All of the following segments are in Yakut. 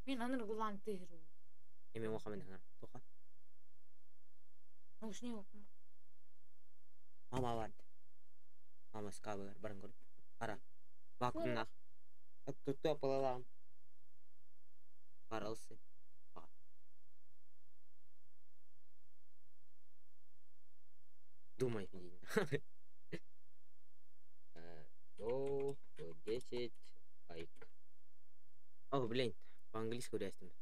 Мин аныргылаан тыһыруу. Эми уоха мен тоха. Наушник Мама бар. Мама скабылар баран көр. Ара. Вакуумнах. Тутту апалалаам. Баралсы. Думай. О, 10 лайк. О, блин, по-английски говорястым.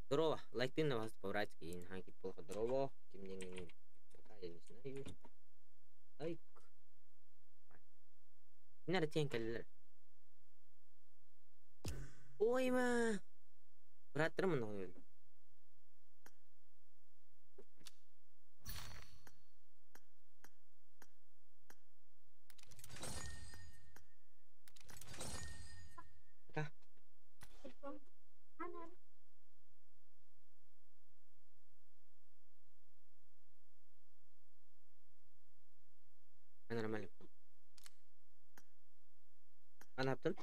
Здорово, лайк ты на вас по-братски, ханки плохо здорово. Тем не менее, пока я не знаю. Лайк. Не тенкалер. Ой, ма. Брат, много. Пока. Нормально. Ana yaptın?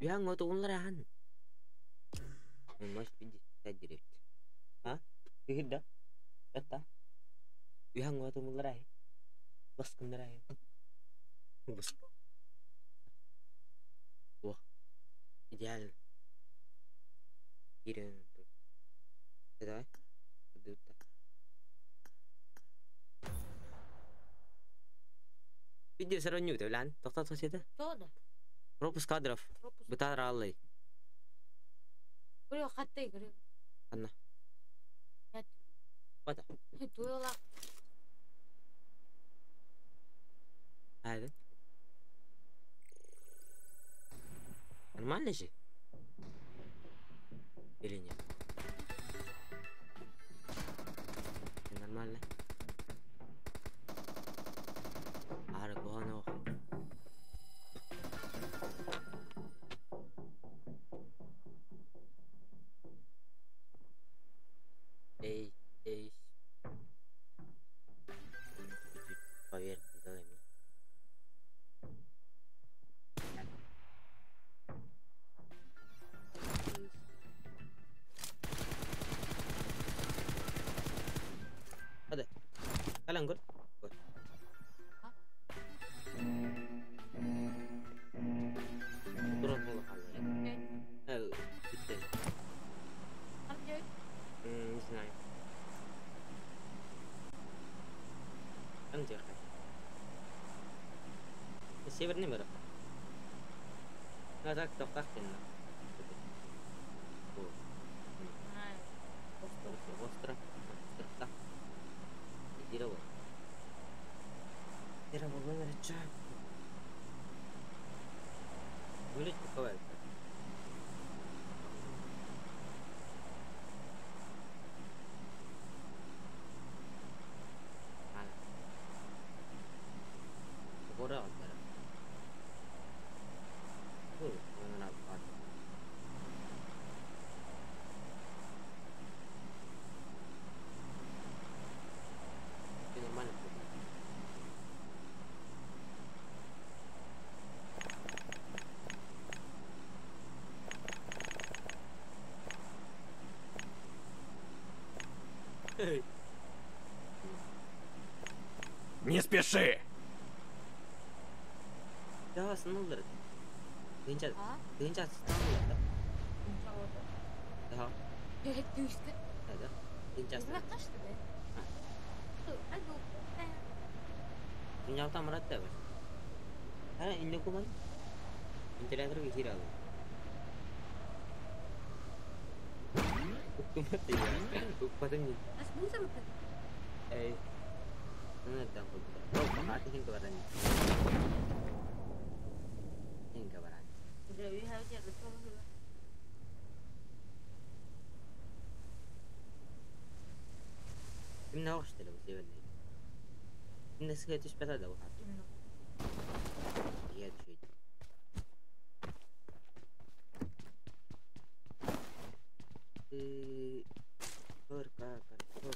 Bir an oldu onlara han. Маш 50 direkt. Ha? Kihidda. Hatta. Bir an oldu onlara. Baskınlara. Bas. О. Идеально. Давай. Видео сравню, ты лан. Тоқтат қаседі? Тода. Пропуск кадров. Пропуск. Бытар аллай. Көрө хаттай көрө. Анна. Нет. Бата. Туйла. Hadi. Нормально же? Или нет? Нормально. Аргоно. Эй, эй. Чуть-чуть поверх сделай мне. Hadi. Kalian gol. Gol. Turun mulu kalau. Bitti. Не знаю. Там держать. Северный мир. А так тоқтақ енді. Остро. Остро. Дерево. Дерево вымерча. Вылет какая. Гора отдара. Ты нормально. Не спеши! Да, снулдер. Дынча, А? дынча станулар. Да. Түйісті. Да. Дынча. Қашты бе? Дынча мұрат да бар. Ха, инде куман. Вентилятор кихира. Уккумат iya. Укпатын ni. Ас бұл замыкты. Эй. Ну да, вот. О, а ты хин баран. Хин баран. Кимне оғыштылы bu severni. Кимне сыға түшпәсә да bu. Иә түшеді. Горка, картоп.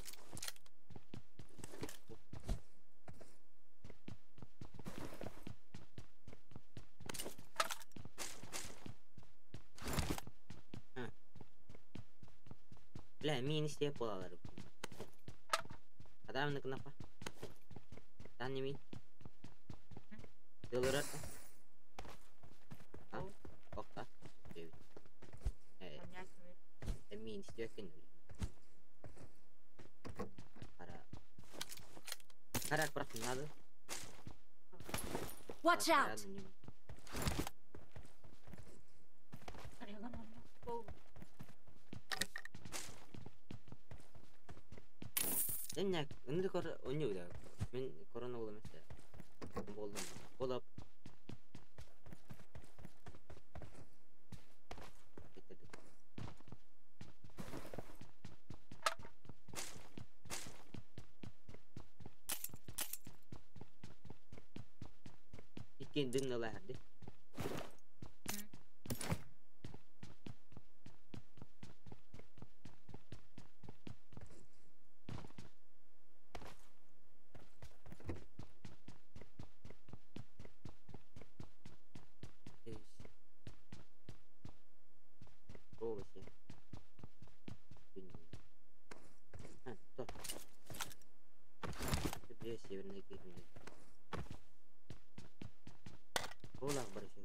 Бля, миин истиэп буолалар. Адам ныкнапа. Дан не мин. Тылырар. А? Охта. Миин истиэккин. Хара. Хара просто надо. Watch out! Эннәк, инде кор оню да. Мин корона булам эстә. Булдым. Булып. Киттердек. Иккен дымны лаһарды. Овощи. А, то. Где северный какие-нибудь? Олақ бір şey.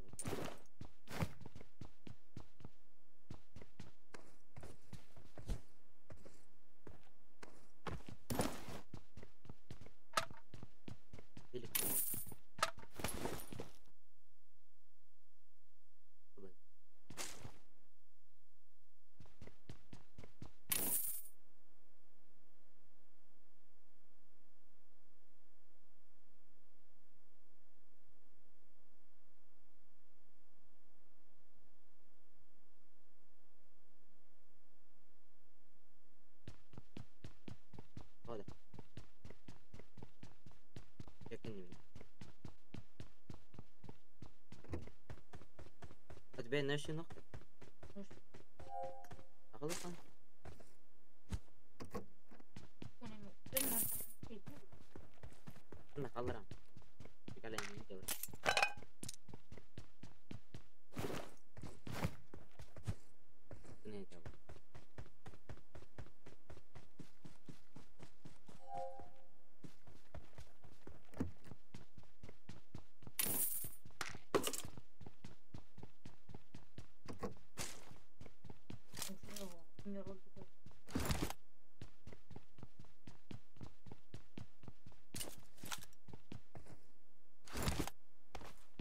Hadi. Yakın yemin. Hadi ben ne şey nokta? Akıllı kan. Ben kalırım. Kalem gidiyor. Ne diyor?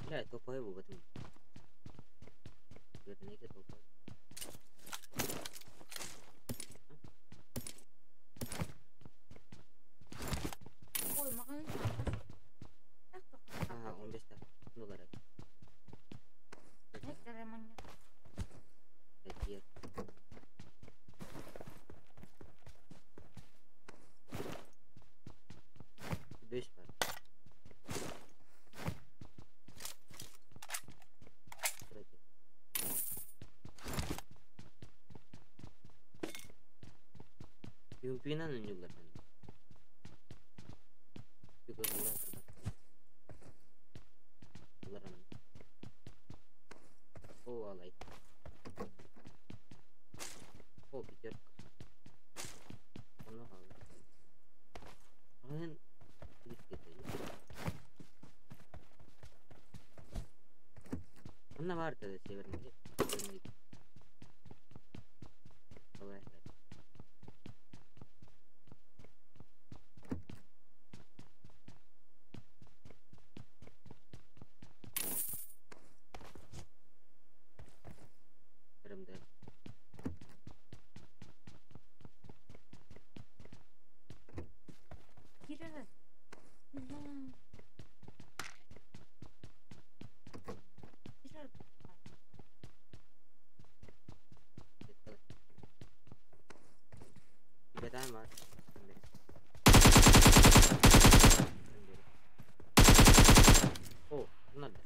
Бля, тупой был в этом. Вернее, тупой. Ага, 15 доллар. Такие. Beş var. Юпинан үнүлөрдөн. О, алай. О, пятерка. Оны қалды. Ағын Онна бар да северный. Северный. Давай. Ремде. Beden var. O, bunlar ne?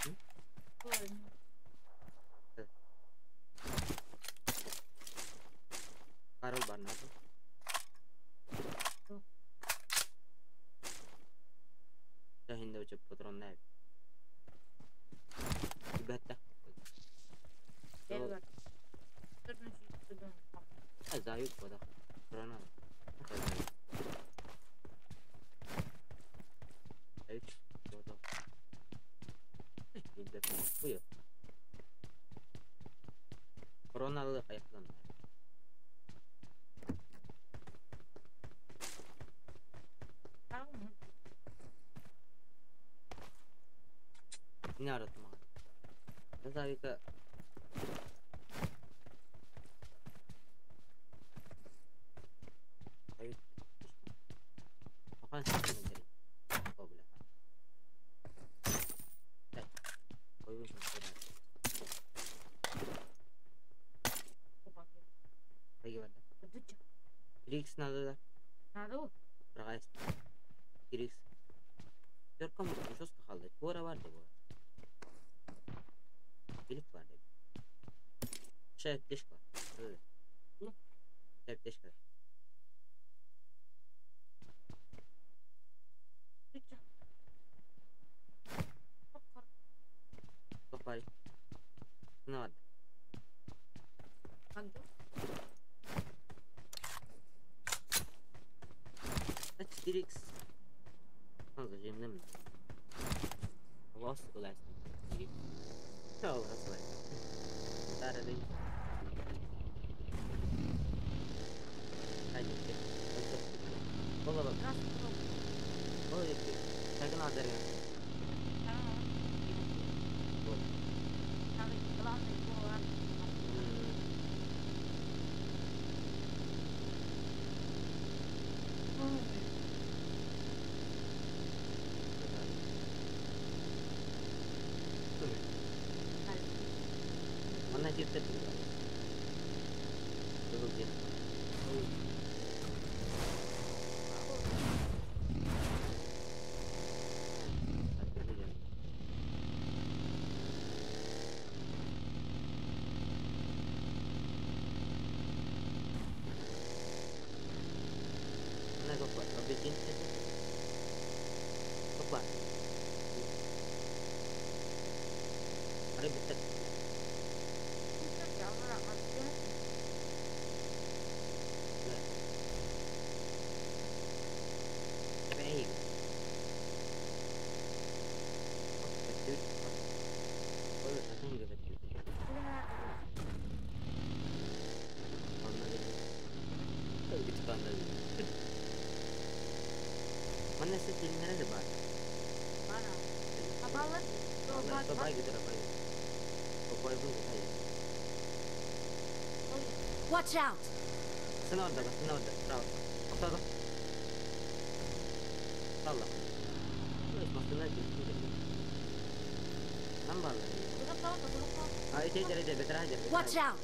Hı? Evet. Karol var nerede? Hindu патрон не. Бетта. Айык бодох. Граната. Айык бодох. Koronalı ayaklanma. Ne arattım abi? Nasıl harika? Hayır. Bakan sen de Трикс надо, да? Надо. Прогресс. Трикс. Төрком жестко қалды. Тура бар деп. Билик бар деп. Шәп тешка. Шәп тешка. Тоқпай. Надо. Надо. 4x. Зачем Lost last. Oh, that's like Saturday. Watch out!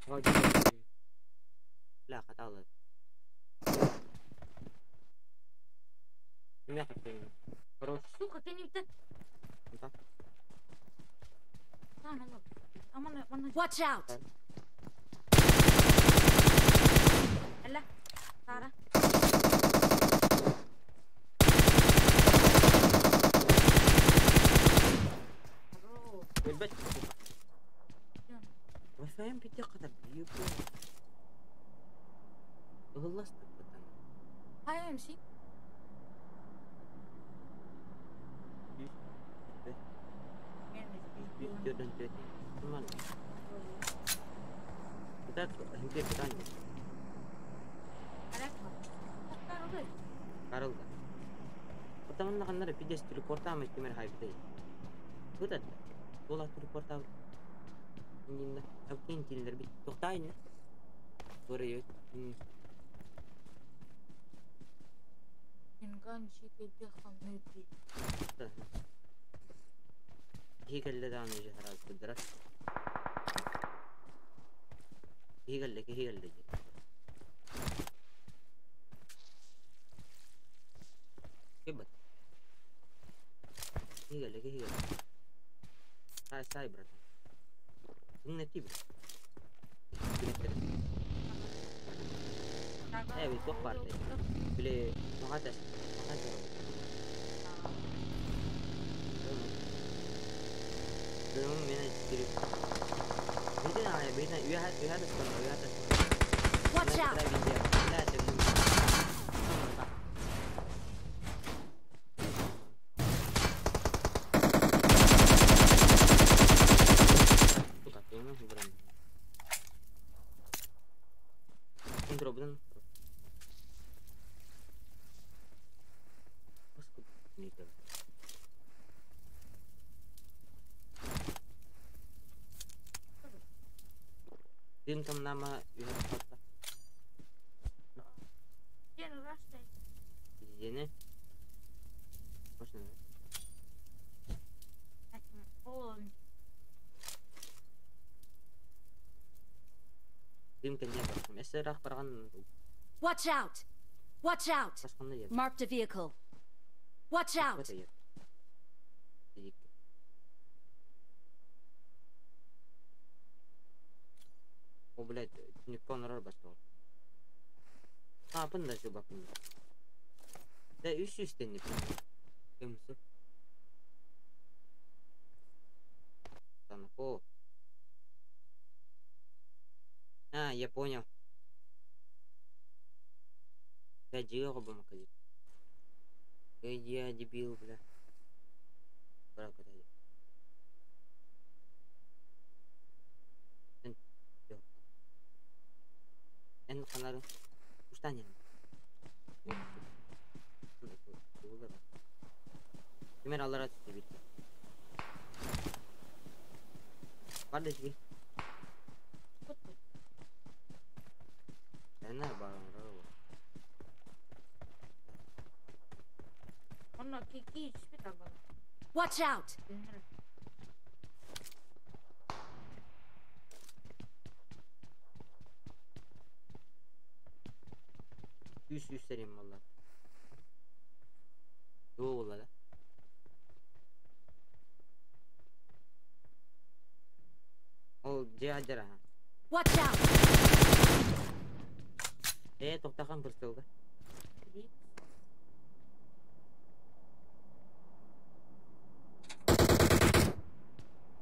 Watch out! Сука, ты не... Watch out! Watch out! Watch out! Watch out! Marked a vehicle. Watch out! О, блядь, никто нарар басты. Апын да şu bakın. Да үс үстенни. Кымсы. О. А, я понял. Я дьего бы макали. Я дебил, бля. Брат, куда я? Эн канары. Уштанин. Кимер аллара түстү бир. Бар да. Эне бар. Watch out! Үс серим valla. Doğu valla. Ол же аха. Watch out! Э, тоқтақан бір сылды.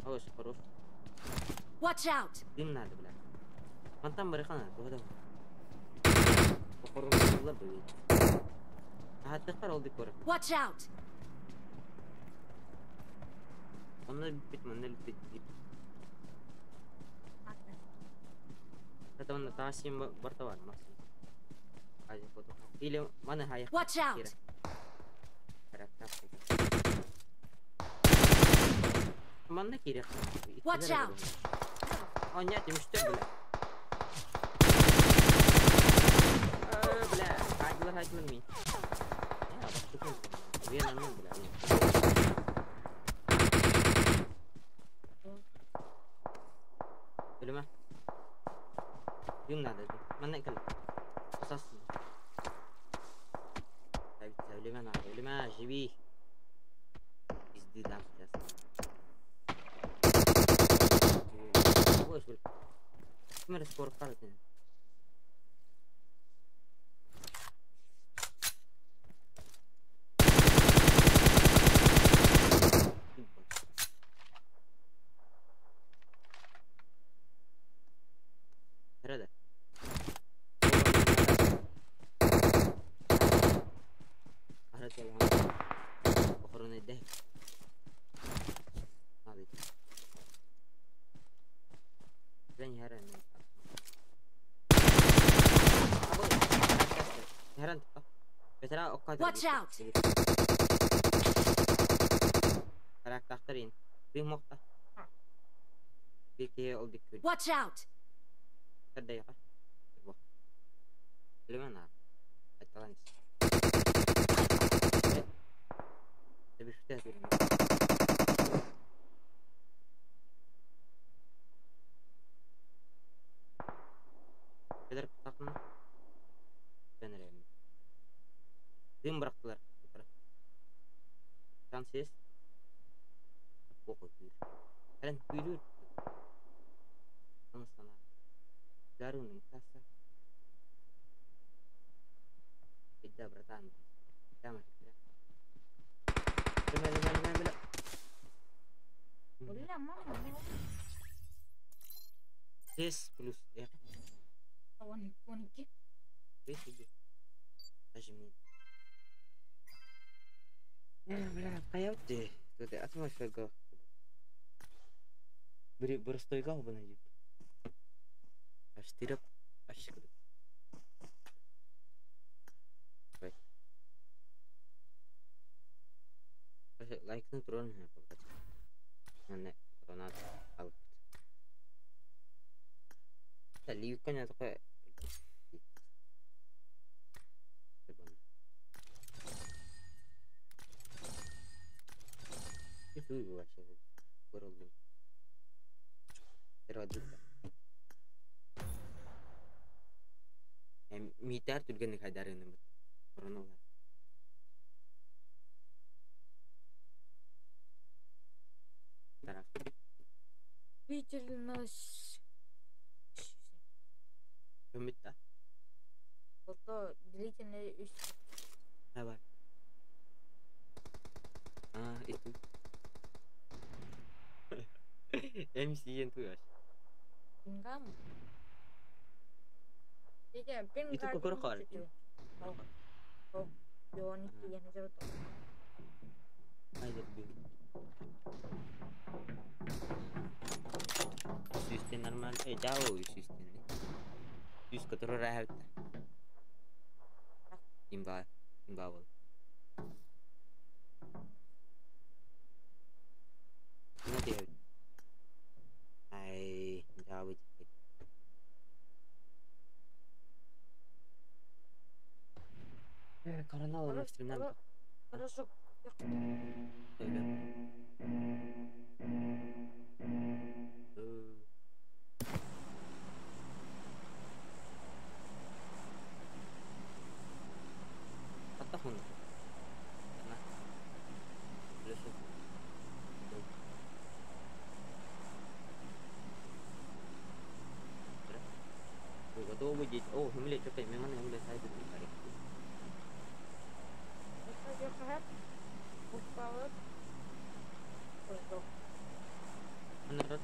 Хорош, хорош. Watch out! Дым надо, бля. Мантан барыхана, тоғда. Оқорын бөбейт. Ахаттықтар ол дик көрі. Watch out! Онны бит, манны бит. Это он таасим барта бар, максим. Азия фото. Или маны хая. Watch out! Манна кире. Watch out! О, нет, им что, бля? Бля, хадила хадила ми. Я, Вена, ну, бля. Билеме? Юм надо. Манна кел. Асас. Билеме на, билеме, живи. Пизды дам сейчас. Ой, Кимер скоро картин. Nerede? Watch out! Watch out! Дым bıraktılar. Şans Boku kuyur. Helen kuyur. Sana sana. Darun kasa. Beda братан. Прямо. Бля, бля, бля, бля. Бля, мама. С плюс R. 12. Даже мне. Бля, хайалты. Тут атмосфера. Простой гал бы найдет. Аж тырап, аж Лайкны туран Манна коронат алыппыт. Ливканя такая. Вообще көрүлдүм. Митар түргенник хайдарыны бит. Короналар. Тарaf. Длительность. Көмүт да. Ото длительный үс. Давай. А, itu. MCN tuh Kamu. Pin Itu kok kor. Oh. Oh. Yo ni yang jero to. Hayır bir. System normal. Jauh system. Düz который rahat. Имба. Имба бол. Не делай. Ай, jauh. Коронала стремнем. Хорошо. О, химле что-то мимо химле сайт бит. Menurut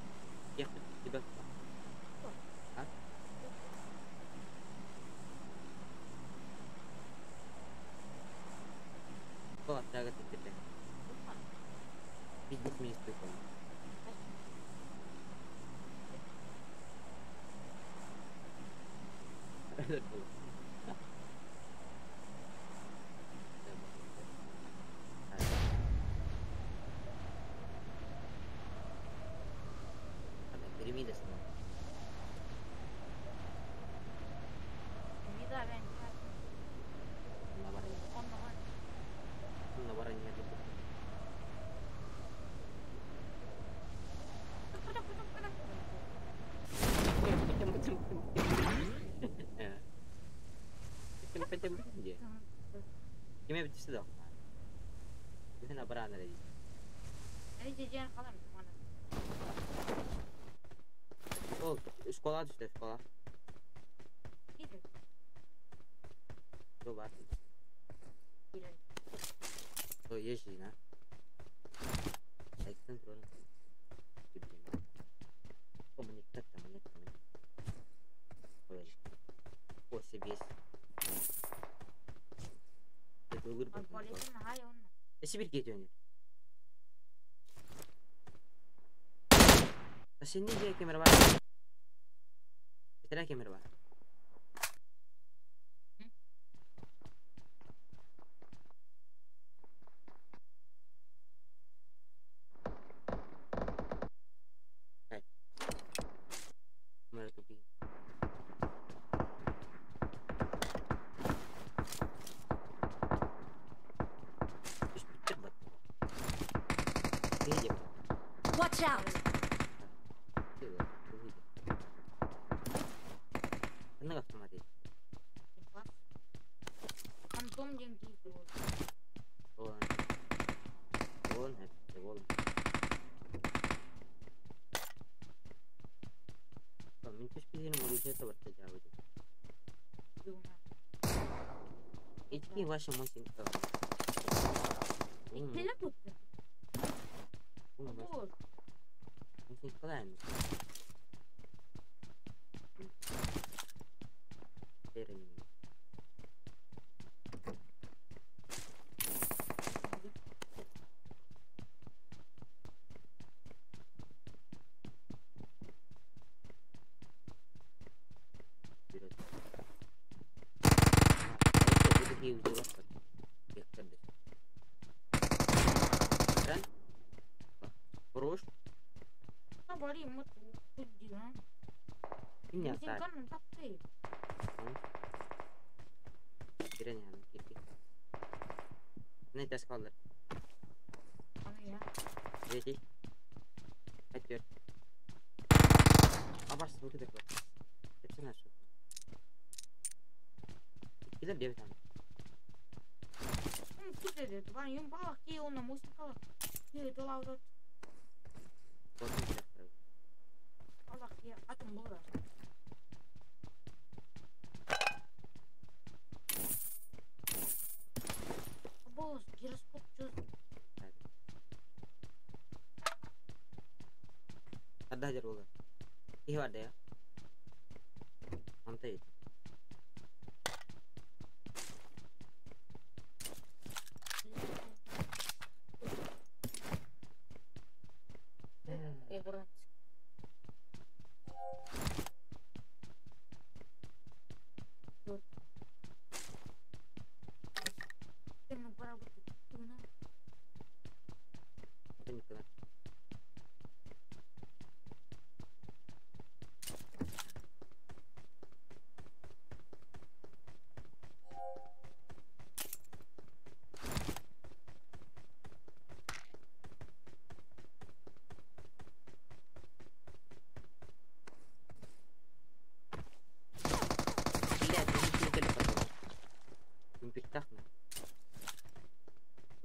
ya tiba. Hah? Kok ada titik Pijit ministry kon. Киме битсе да. Бихна барана леди. О, школа түсті, школа. Что бар? О, есть жена. О, мне так там, мне там. Ой, о, себе. Сибирь дönüyor. Senin diye kamera var. Bir tane kamera var. Watch out!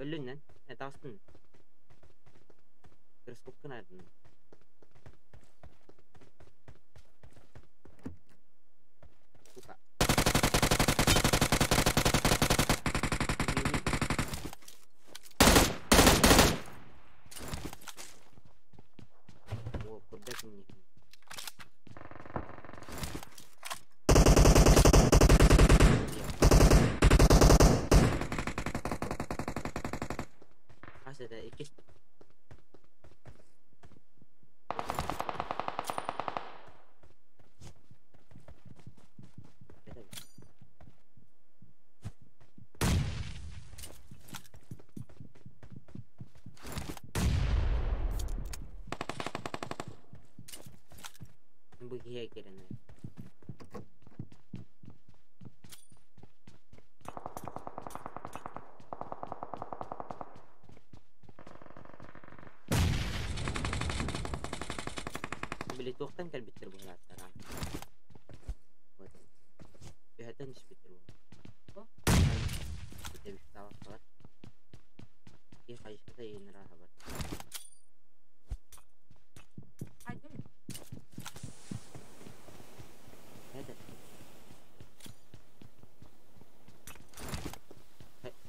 Өллүннэн, таҕыстын. Перископкын айдын. Сука. О, куда ты мне? Это икки. Бу киһи кирен. Били туохтан кэлбиттэр быһааттара. Вот. Үһэтэн түспүттэр бу. Битэ И хайышката иинера хабар. Это.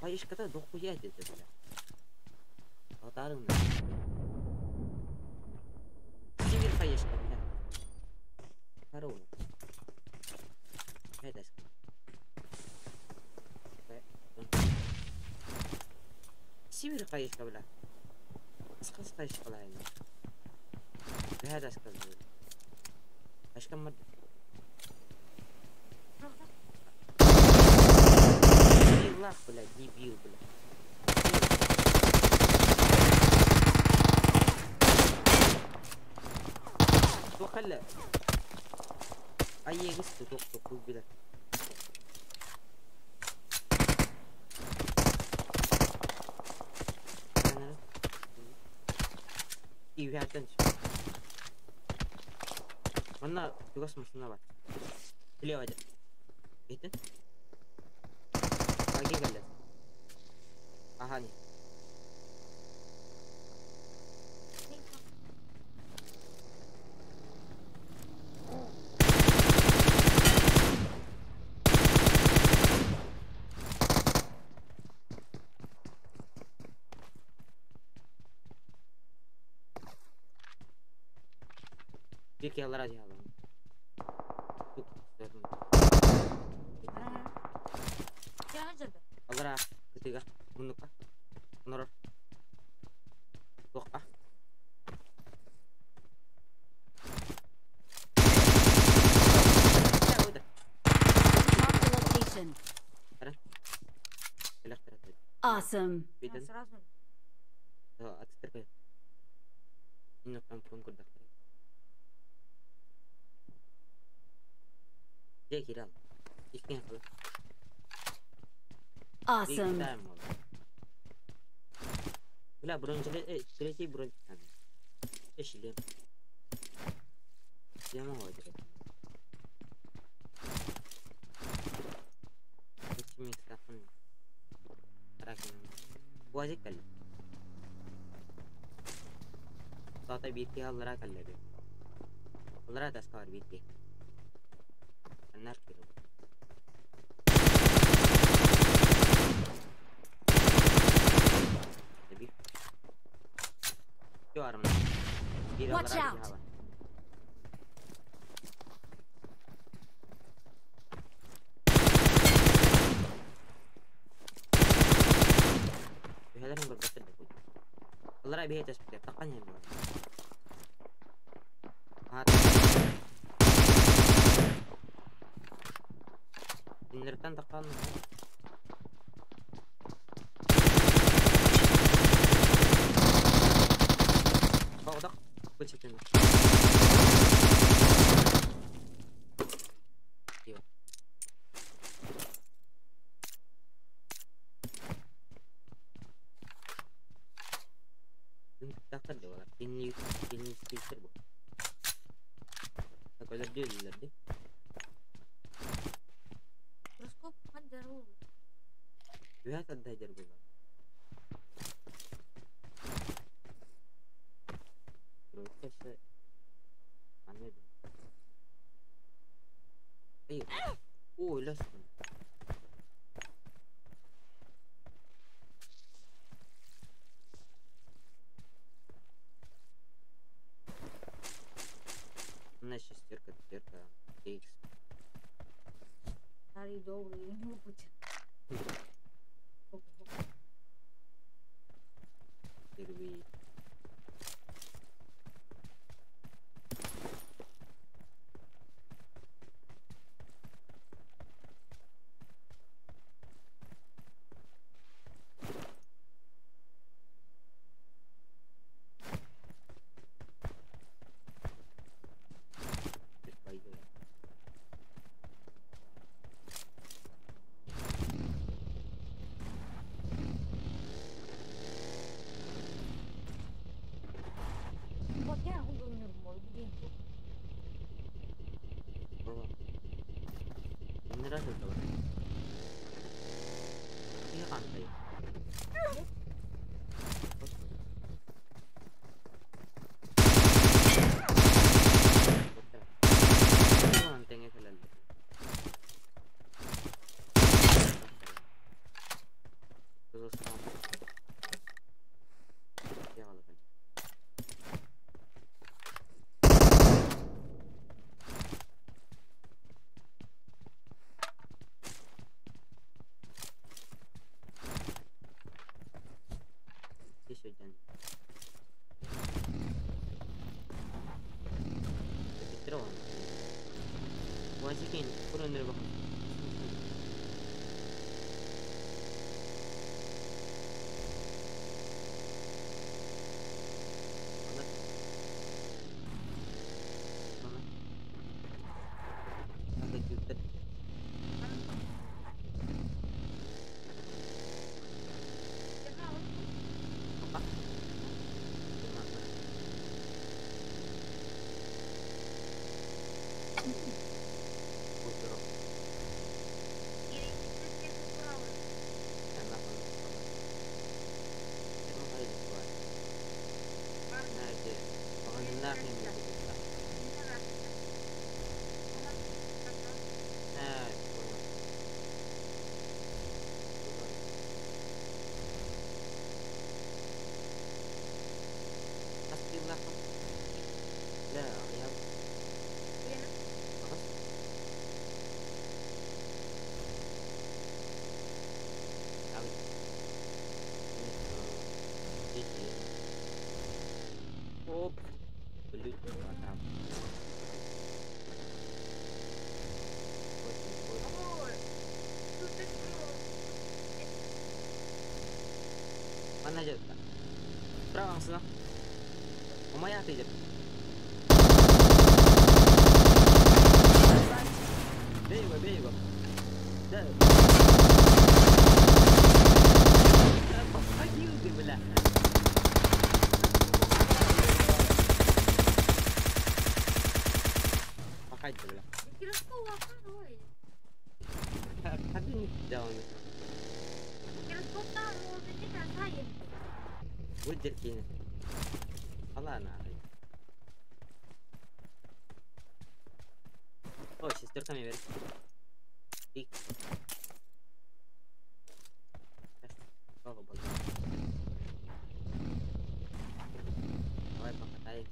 Хайышката дохуя деді бля. Алтарың. Сибир хаешка, бля. Корона. Это. Сибир хаешка, бля. Асқас хаешкалайын. Бәһәд асқас. Хаешка мар. Лах, бля, дебил, бля. Туохалла. Айегис туох туох бля. Июхаттан. Манна тугас машина бар. Слева. Это? Аги галля. Ага, не. Беки алар. Аллараа кытыыга, муннукка, онорор. Туохха? Marked a location. Awesome. Виден? Сразу. Атыстар Инноктан курдактар. Дьэ киирэ Иккиэн кыл. Awesome. Бля, бронежилет, третий бронежилет. Шлем. Шлем алып. Буазик кэллэ. Саата биир киһи аллараа кэллэ эбит. Аллараа таска бар биир киһи. Аннар киһи. Эби. Чё армна? Биир Watch аллараа out. киһи бар. Түһэлэрин көрбөттөр да куй. Аллараа биһи тэспитэ. Таққан ем бар. Кинилэртэн таққан. Оҕдох. Бычытын. Тио. Тахтар да бар. Кинни кинни спикер бу. Такойлар диэллэр ди. Микроскоп хандар ол. Үһэ таддайдар булар. Тройкасы анны. Эй. О, ласын. Мына шестерка, пятерка, TX. Старый добрый опыт. Первый. Пойду я. Вот я удумал, блин. Не раз это. Я қандай? Тэҥэ кэлэллэр. Сюден. Петрон. Вазикин, курыныр бакын. Манна дьэ. Справа сюда. Умая ты идет. Бей его, бей его. Да. Да, посадил ты, бля. Пахать, бля. Будь. Ладно. О, шестерками вверх. И. Давай покатаемся.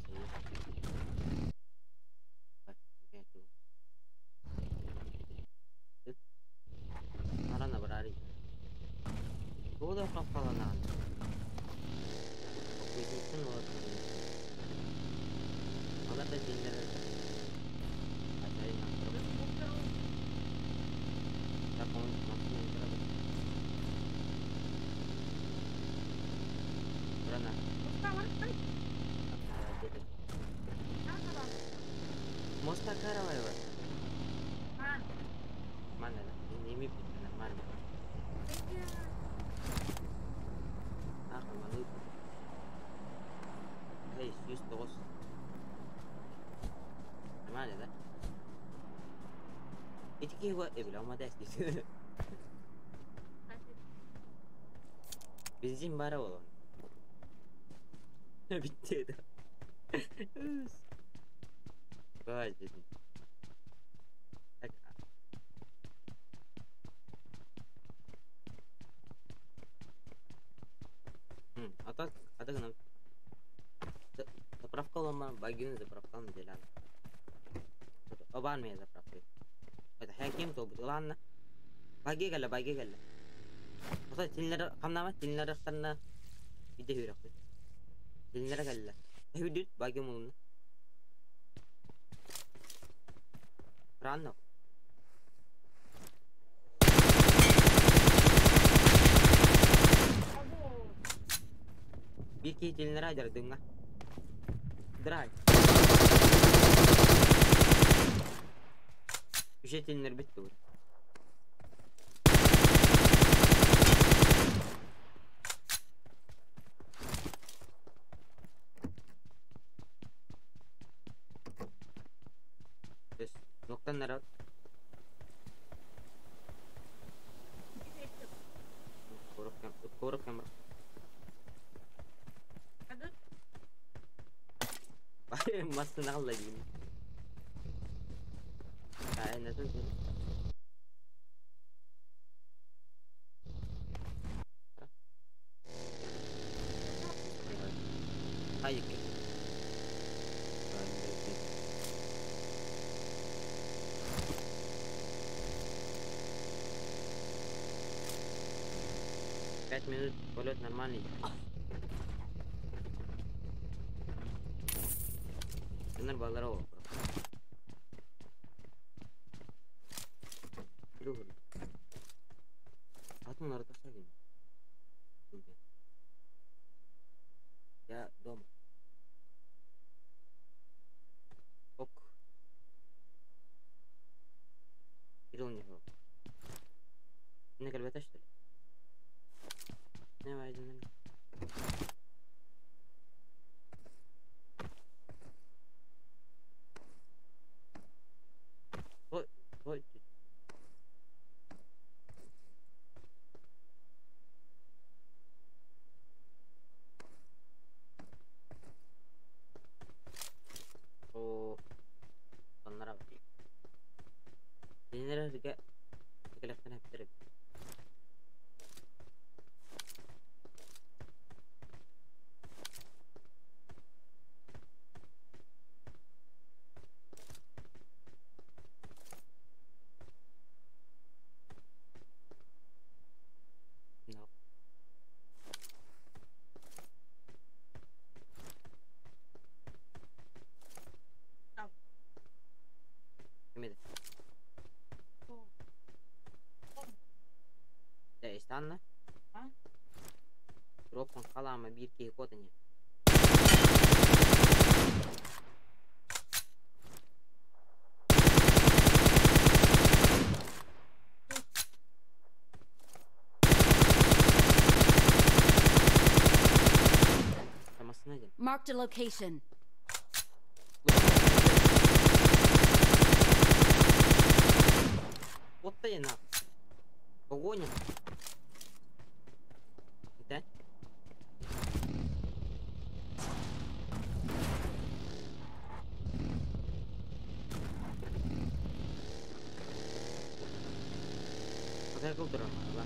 Рано брали. Куда попала надо? Кузнецын вот. Аларда деньги. Моста Караваева. Нормально, да? Не нормально. Ах, малый. Эй, 109. Нормально, да? Эти его, бля, умадайся. Бензин бара болон. Битти. Бывает жизнь. Так. А так, а так нам заправка лома, багин заправка на делан. Обан меня заправка. Это хаким то будет. Ладно. Баги гала, баги гала. Ота тилнер камнама, тилнер хтанна. Иде хүрэх. Тилнер гала. Хүдүт баги мулна. Рано. Бики тилнер дырдыңа. Драй. Үше тилнер битти бу. Ноктан народ. Корок камера. Масты нағылла деймін. Ай, nasıl Hayır. 5 минут полет нормальный. Балларова. Я дома. Ок. Кирилл не был. Не кальбета, что ли? Не вайден. Ой, ой. О, понравилось. Тренировка. No. Stanna. Дроппун халаама биир киһи куотан иһэр. Массыына диэн. Marked a location. Вот ты на. Погоня. Да? Подойду дрона, да?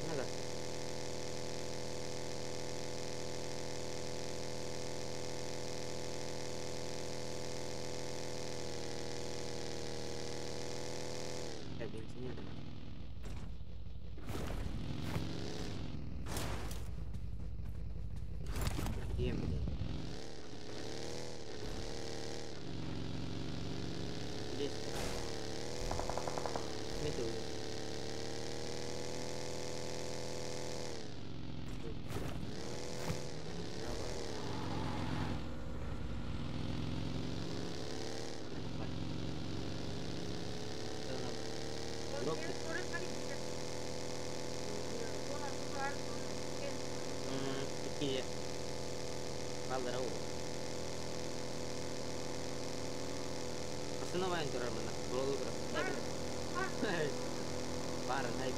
Надо. Я бензин не дам. Где, блин? Здесь. Метил. Икки баллара ол. Массыына баайан турар манна. Буолу турар. Баарын ай.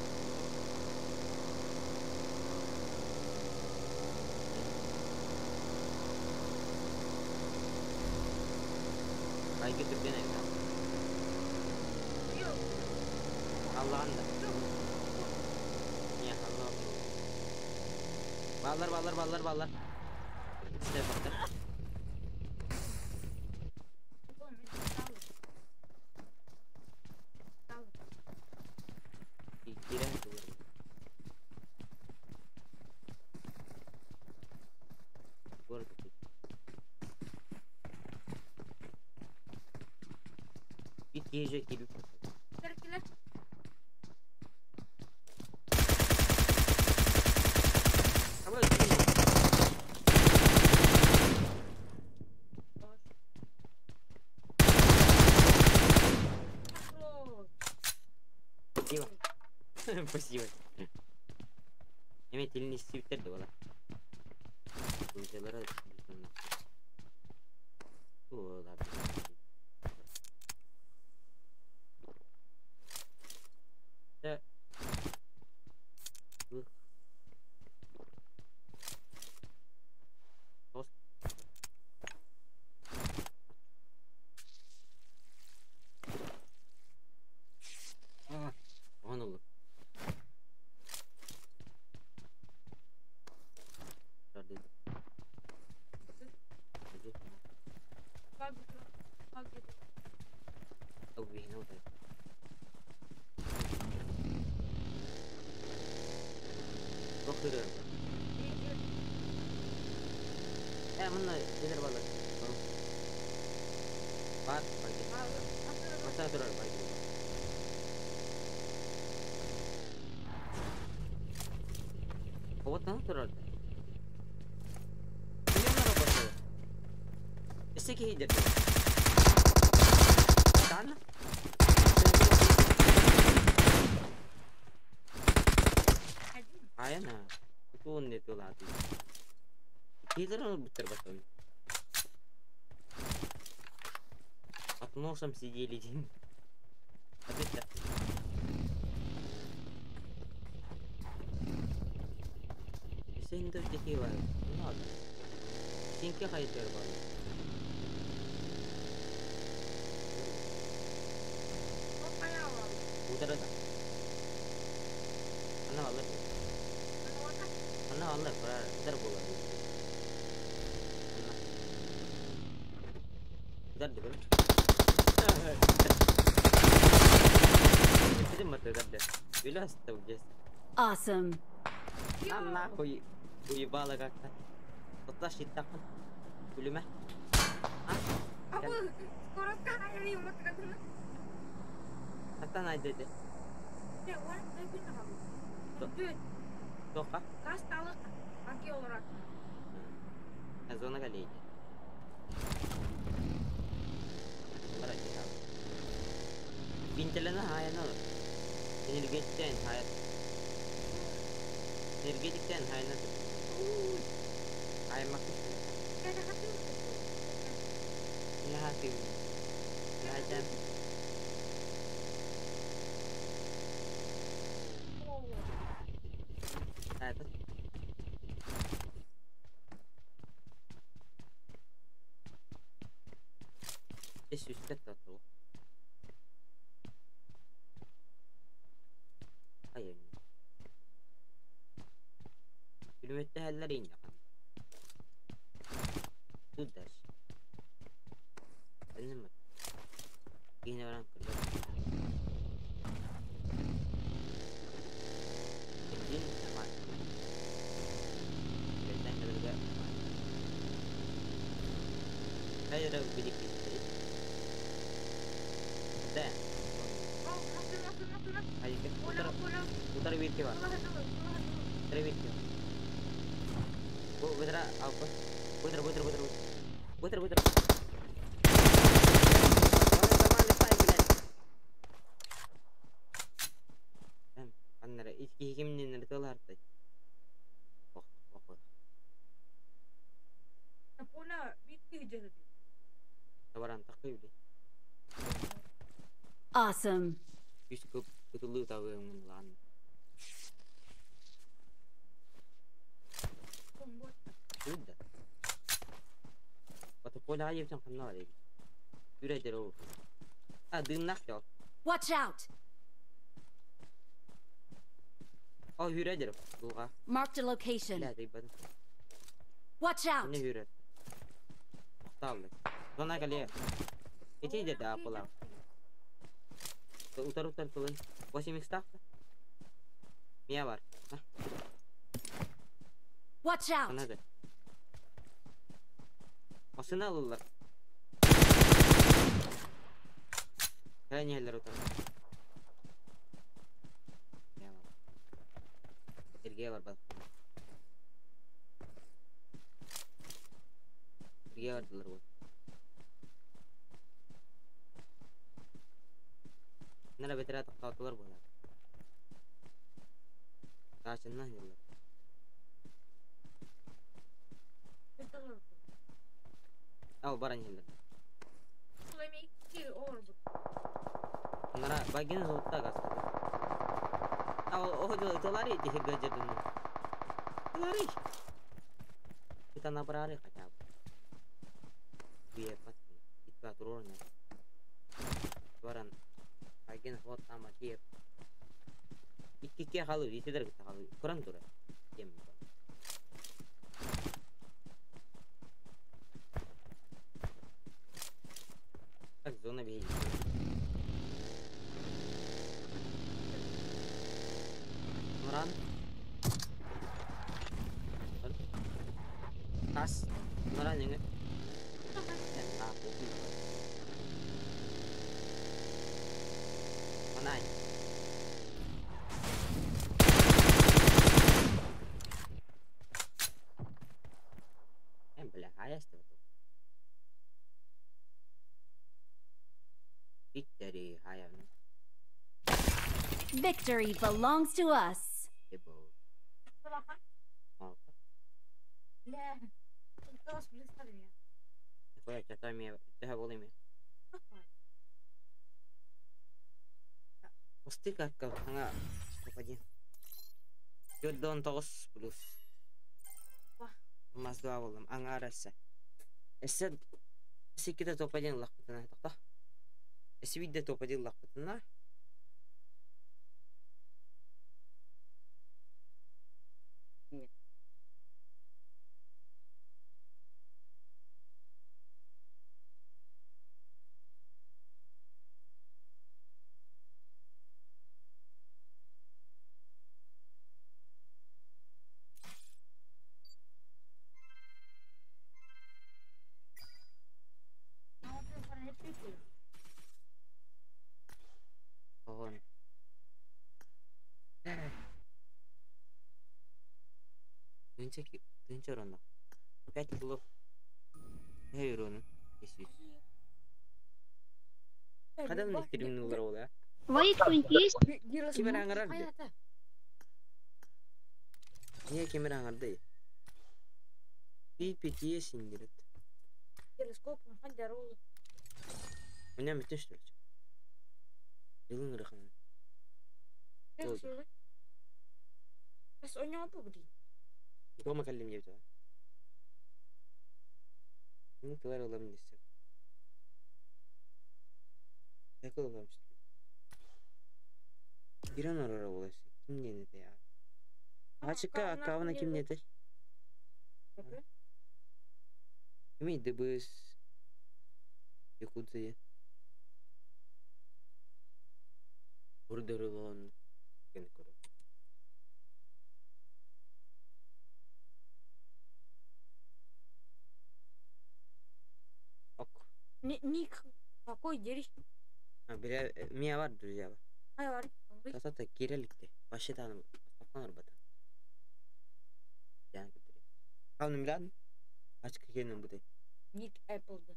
Байгы түрген айда. Аллаҕын да. Не, Аллах. Баллар, баллар, баллар, баллар. Сте бактар. Киирэн турар. Город Ит киһи киирбит. Спасибо. Спасибо. Эме телini истибиттер да бала. Өлселер О, да. Да. Тос. А, он olur. Манна дедер балар. Бар, бар. Маса турар бар. Оттан турар. Кимнер работает? Эссе кихидер. Тан? Аяна. Туун не тулаати. Кихидер бутер батон. Под носом сидели день. Опять Сен такие надо. Сенке хайдер бар. Утарада. Ана алар. Ана алар, утар болар. Ана. Утар дебер. Эпидем маты утар. Вилас здесь. Awesome. А нахуй уебало как-то. Вот тащит так. Үлүмэ. А? Хантан айдыды? Тоха? Зона кэлиэйдэ. Бинтелена хаайан олор. Энергетиктэн хаайан. Энергетиктэн хаайан. Хааймаккы. Наһаа Наһаа Это. Здесь үстэ тату. Айын. Бүлүмөттөһөллөр ииннэхэн. Тут дальше. Эннем. Киһини баран көрбөт. Бензин нормально. Бензин кэлэргэ Хайра биликкиттэй. Да. Хайга. Утары утары биир бар. Утары биир бар. Бу бытыра алпа. Бытыр бытыр бытыр. Бытыр бытыр. Аннара икки кимнин тылартай. Ох, ох. Табаран такый били. Awesome. Үс көп кытылыы табыҥын лаан. Күдда. Бата поля айып ханна бар эбит. Үрәдер ол. А, дымнах жол. Watch out! О, үрәдер булга. Marked a location. Бля, дыйбадым. Watch out! Не үрәд. Тоқталды. Зона кале. Эти де да пола. Утар утар тылын. 8 х тақты. Мия бар. Watch out! Анады. Осына алылар. Кәне утар. Мия бар. Ирге бар бал. Ирге бардылар бу. Нара бетерә тоқтатылар булар. Ташыннан йыллар. Ал баран йыллар. Нара багин золотта газ. Ал о тылари дихир гаджетын. Тылари. Это набрали хотя бы. Бие пат. Итба турорна. Баран багин вот там атиеп. Икки халы, итедер халы. Куран тура. Ем. Так, зона бейди. Нуран. Тас. Нуран эңе. Анай. Бля, хаясты. Victory, хаян. Victory belongs to us. Ебо. Осты как аңа попадин. Йоддон тоғыз плюс. Мазда болдым. Аңа арасы. Эссе секиде топадин лақпытына тоқта. Эссе видде топадин лақпытына. Тыһыынча урона. 5 кило. Төһө урона? 500. Хадан терминаллар ол а? Твои кто-нибудь есть? Ким эрэ аҥарар дии. Niye ким эрэ аҥардай? Пи-пи синдирет. Телескоп хандару. У меня метын что ли? Дылын ырыхын. Бас оñoo бudi. Дома кэллим диэбитэ. Ну, тылар ылам десек. Такыл ылам что ли? Киран орора боласы. Ким диэн этэй? Ачыкка аккаунта ким диэтэй? Кимий ДБС Якутия. Бурдерулон кен көрө. Ок. Ник какой дери? А, бля, меня бар, друзья бар. Ай бар. Тасата киреликте. Вообще там саккан арбата. Ян көтөрө. Калным билан? Ачка кенен будай. Ник Apple да.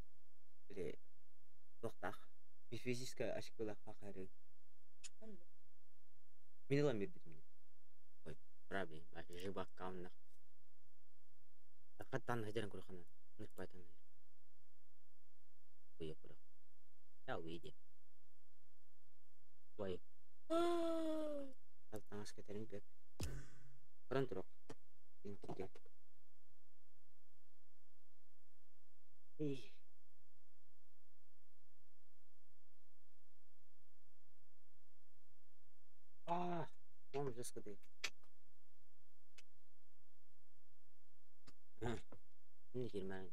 Биле тохтах. Физическая очкалар хакары. Мин ылам бирбитим. Ой, правильно, баш жыбак каунна. Хаттан хажаран курхана. Ных байтан. Ой, кура. Я уйди. Ой, таңас кетерим бек. Баран турук. Интиге. Эй. А, он жестко дает. Не херман.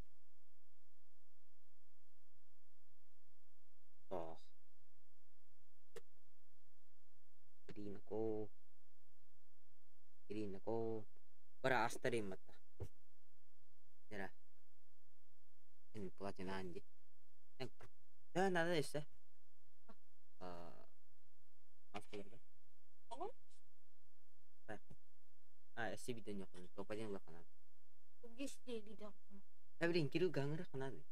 Ох. Киринако. Киринако. Бара астарим матта. Нера. Эн платина анди. Да, надо еще. А, автоларда. А, сибиден yok. Топаден лаканат. Гестели да. А, блин, Кирилл гаңыры ханады.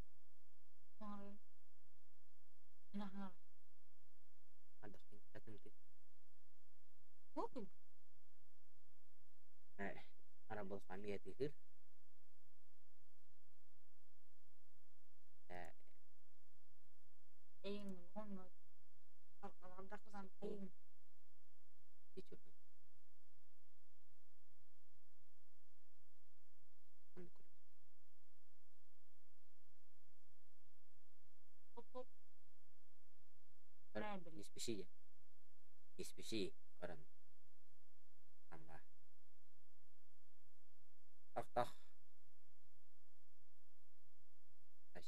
Адахтын катынты. Ара бол фамилия тыгыр. Не спеши. Не спеши, Каран. Анда. Тах тах. Аш.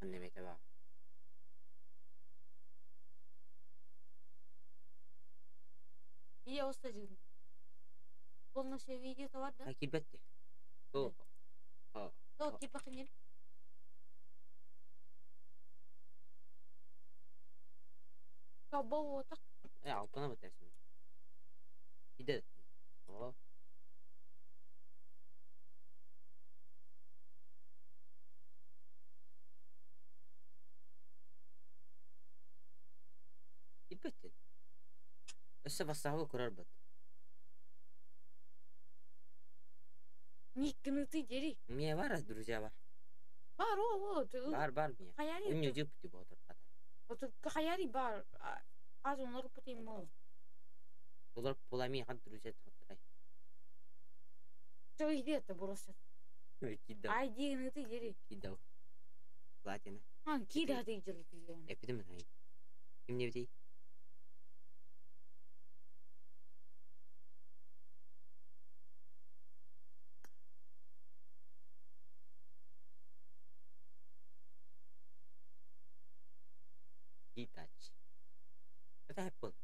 Анне мете ба. Видео остажын. Полностью видео бар да? А килбетте. О. А. То типа хнер. Кабо так. Э, алтына бітәсің. Иде. О. Килбетте. Өссө бассаабы көрөр бат. Ник ты дери. Мия бар, друзья бар. Бар о, о, Бар, бар мия. Хаяри. Үнне жып деп отыр. Хаяри бар. Аз онор путим. Олар полами хат друзья таттырай. Что где это бросят? Кидау. Ай, ди ты дери. Кидау. Платина. А, кида ты дери. Эпидем най. Ким не битей? Китач. Это Apple.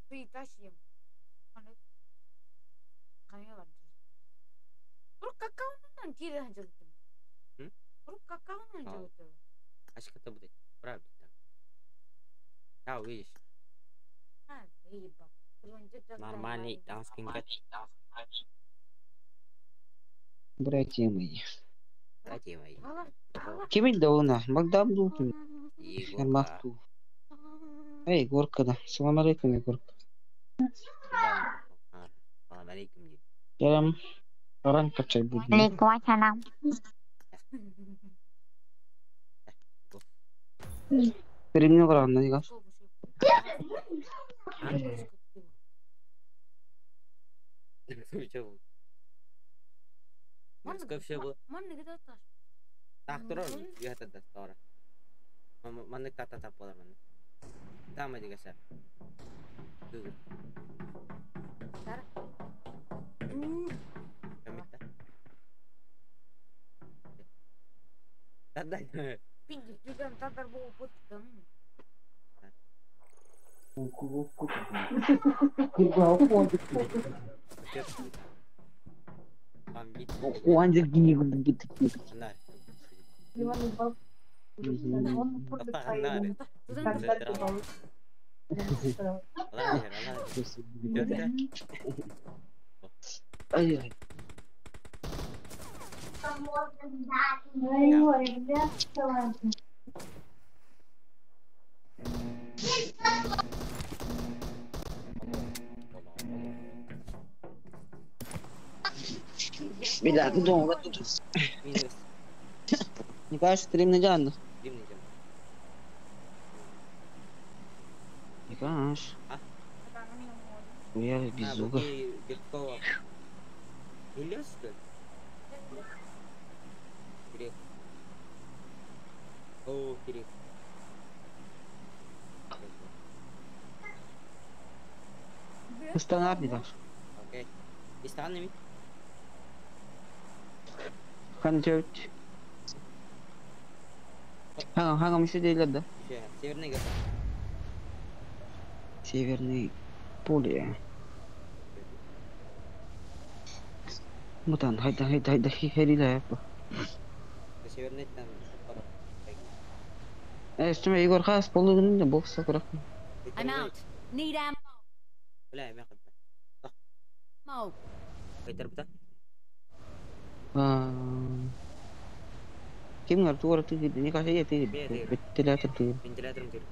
Ты тащим. Ашката будет. Правильно так. Да, увидишь. А, Нормальный таҥас. Братья мои. Братья мои. Ким да она? Богдан Духин. Егорка. Ермак. Эй, Егорка, да. Салам алейкум, Егорка. Салам алейкум. Ярам. Аран качай буду. Алейкум ассалам. Перемню гран, не гаш. Маннык тата тап буолар маннык. Таама дигаса. Кэмитта. Тада. Ай-яй. Бля, ну дома тут. Не кажешь, стрим не дян. Не кажешь. Я безуга. Стандартный дашь. Окей. Истан Ханчевич. Ха, ха, мы сидели, да? Северный. Северный поле. Мутан, хайда, хайда, хайда, херила. Северный там. Э, что Егор Хас, полугн, бог сокрах. I'm out. Need ammo. Бля, я Mo. Кайтарбыта. Ким Артур ты не кажется, ты вентилятор ты. Вентилятор ты.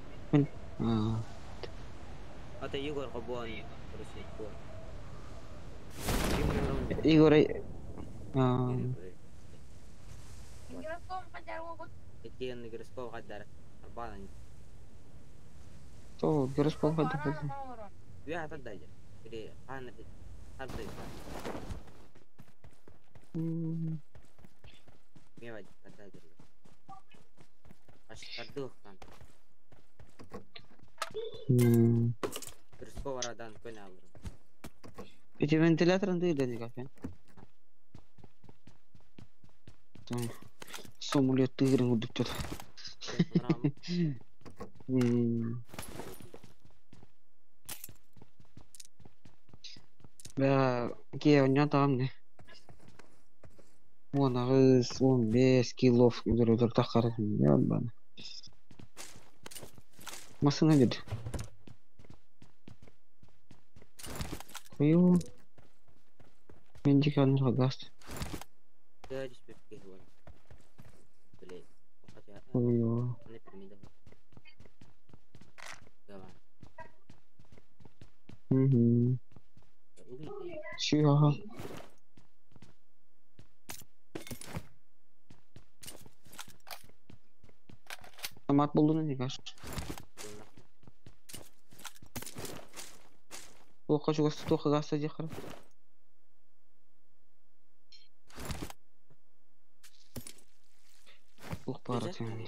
А. А ты Егор Кабуан, короче, Егор. А. Икки гироскоп гаддар. Арбан. То гироскоп гаддар. Я таддайжа. Или хан хабды. Мевать таддайжа. Аш кардух хан. Гироскоп арадан көн алырым. Эти вентилятор ты да не кафе. Самолет тыгрын удуктет. Бля, ке у там не. Вон, агыс, вон, 5 килов, который тахар, ебан. Машина вид. Хую. Мендикан газ. Хую. Угу. Чего? Автомат булду не кажется. Плохо чего плохо газ дехар. Плохо пара тем.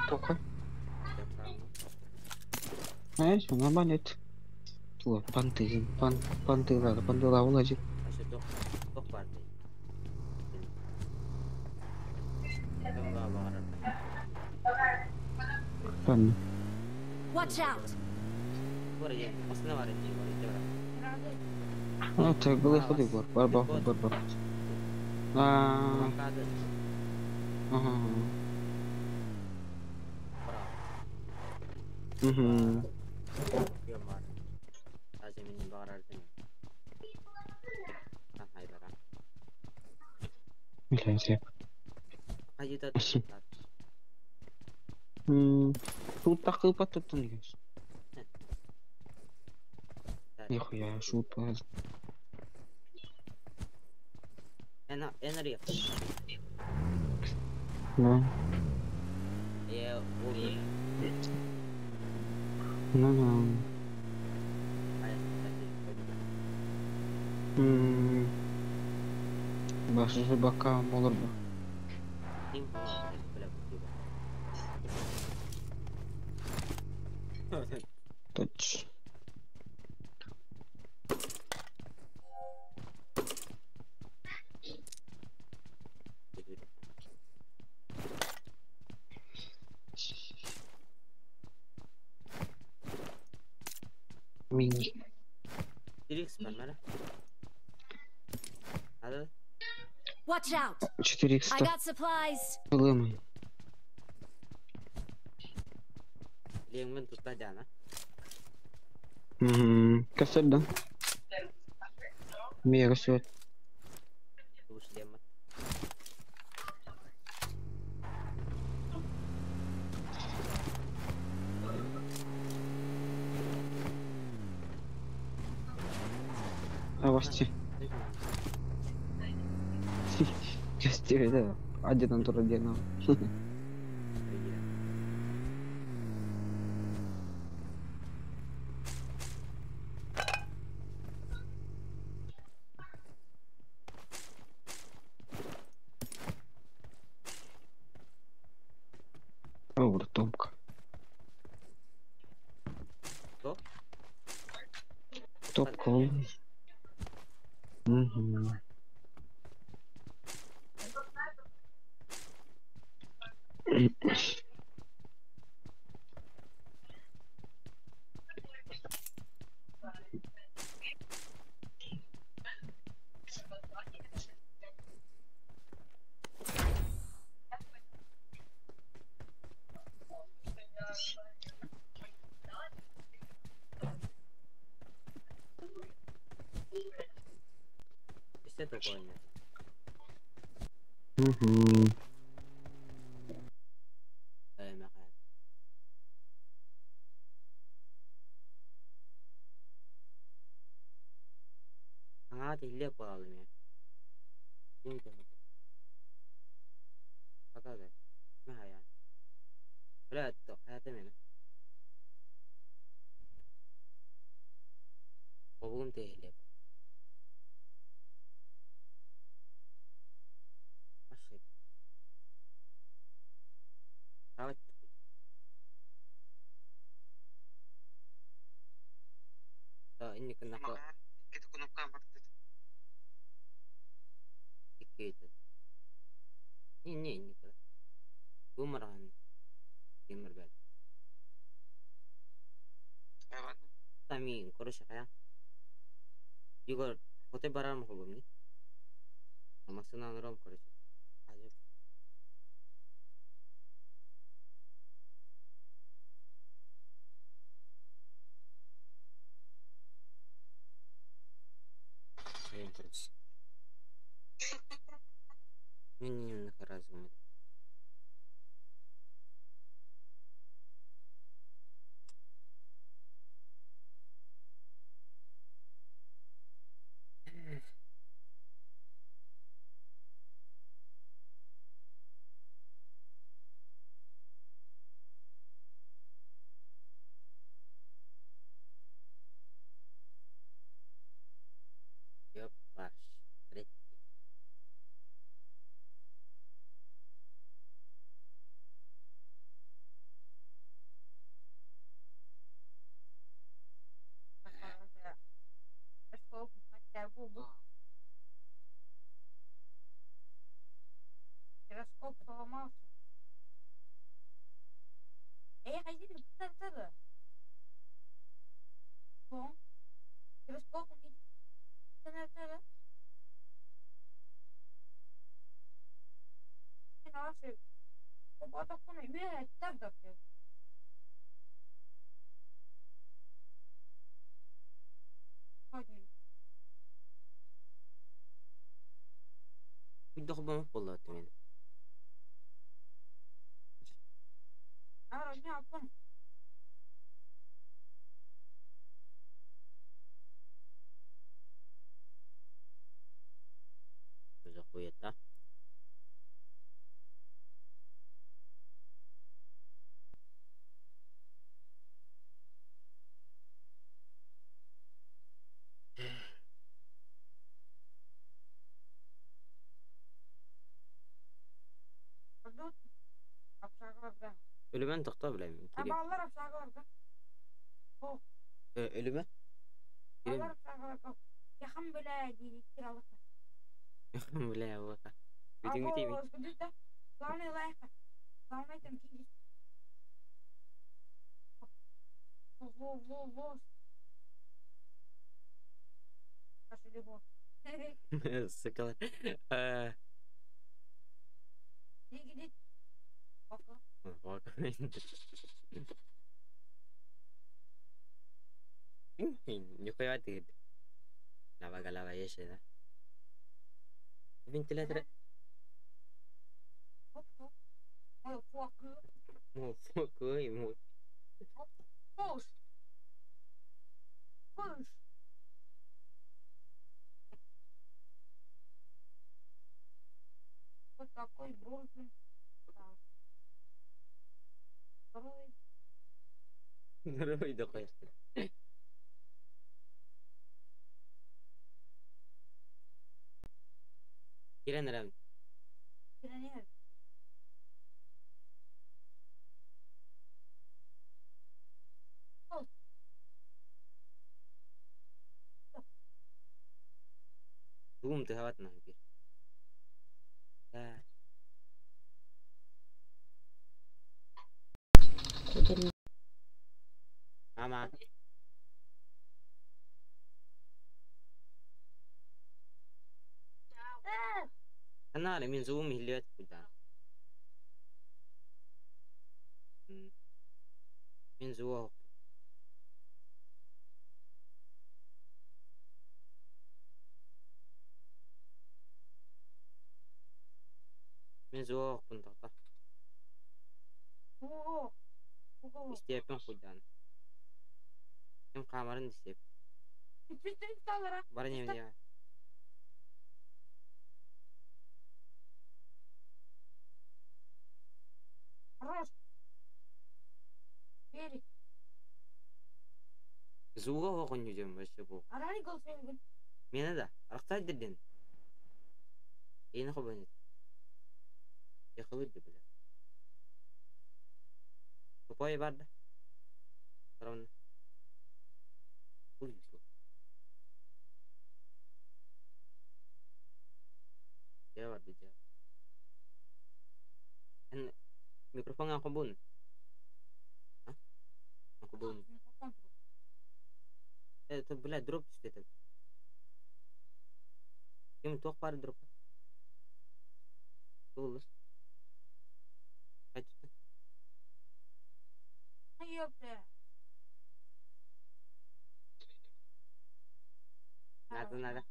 Тока. Знаешь, нормально это. Панты, пан, панты, ладно, панты, ладно, Watch out. А, так, было ходы бар, бар, бар, бар, бар. А, ага. Угу. Блядь. Тут такой потом есть. Нихуя, шут. Да. Ну да. Башы бака болор бу. Точ. Мини. Watch out! 400. I got supplies. Лымы. Угу. Косарь, да? Мия косарь. Авасти. Костюм, да. Один туроденов. О, топка. Что? Топка. Угу. Угу. Гироскоп поломался. Эй, ходили, Куйдах бомоп буолла мен. Хуета. Өлүмэн тохтоо билэм. Өлүмэ? Бля, вот. Сука. Нихуя ты. Лава голова есть, да? Вентилятор. Motherfucker, Push. Push. Вот такой бронзовый. Здоровый. Здоровый такой. Кирен рам. Кирен. Zoom тыгават нахуй. Да. Мама. Она мин зум хилет куда. Мин зуох. Мин зуохпун тоқта. Истиэппин хуйдаан. Ким хаамарын истиэп. Бары нем Зуга оҕонньу вообще бу. Мена да, арахсай дирден. Эйни хобонет. Яхылыр бля. Тупой бар да. Равно. Хуй Я бар да. Эн микрофон хобун. А? Хобун. Это, блядь, дроп это. Ким туох баар дроп. Туолус. Хайтты. Надо, надо.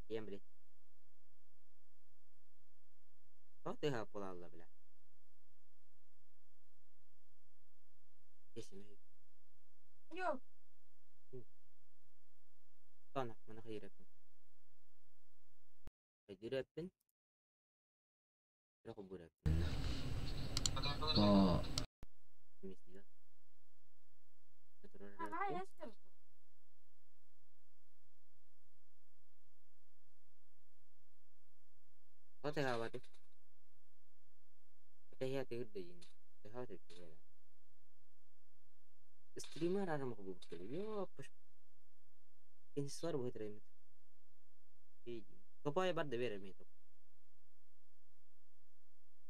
Ем, блядь. Что ты буолалла, бля? Есим. Тона, мана хайыраппын. Хайыраппын. Рахубураппын. О, Стример арам хобу Йо, Инсвар будет ремет. Топай бар да береме топ.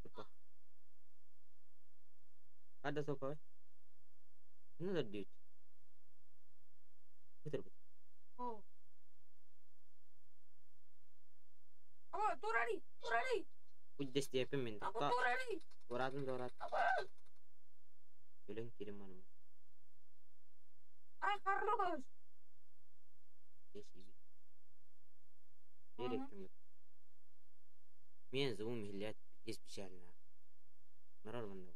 Топа. Ada топай. Another dude. Ытырбыт. О. Аба, турали, турали. Уддестиэппин мин. Аба, турали. Туораатын туораат. Аба. Өлөн кирим маным. Ай, хорош. Береккин. Мен звум хиллят специально. Нарар манна.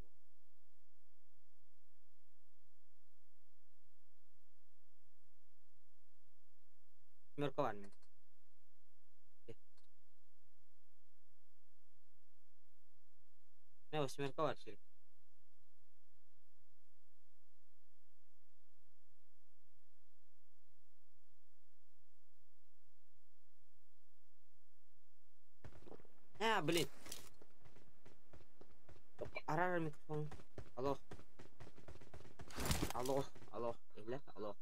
Мерка бар мен. Не, восьмерка бар шир. А, блин. Арар микрофон. Алло. Алло, алло. Эллер, алло.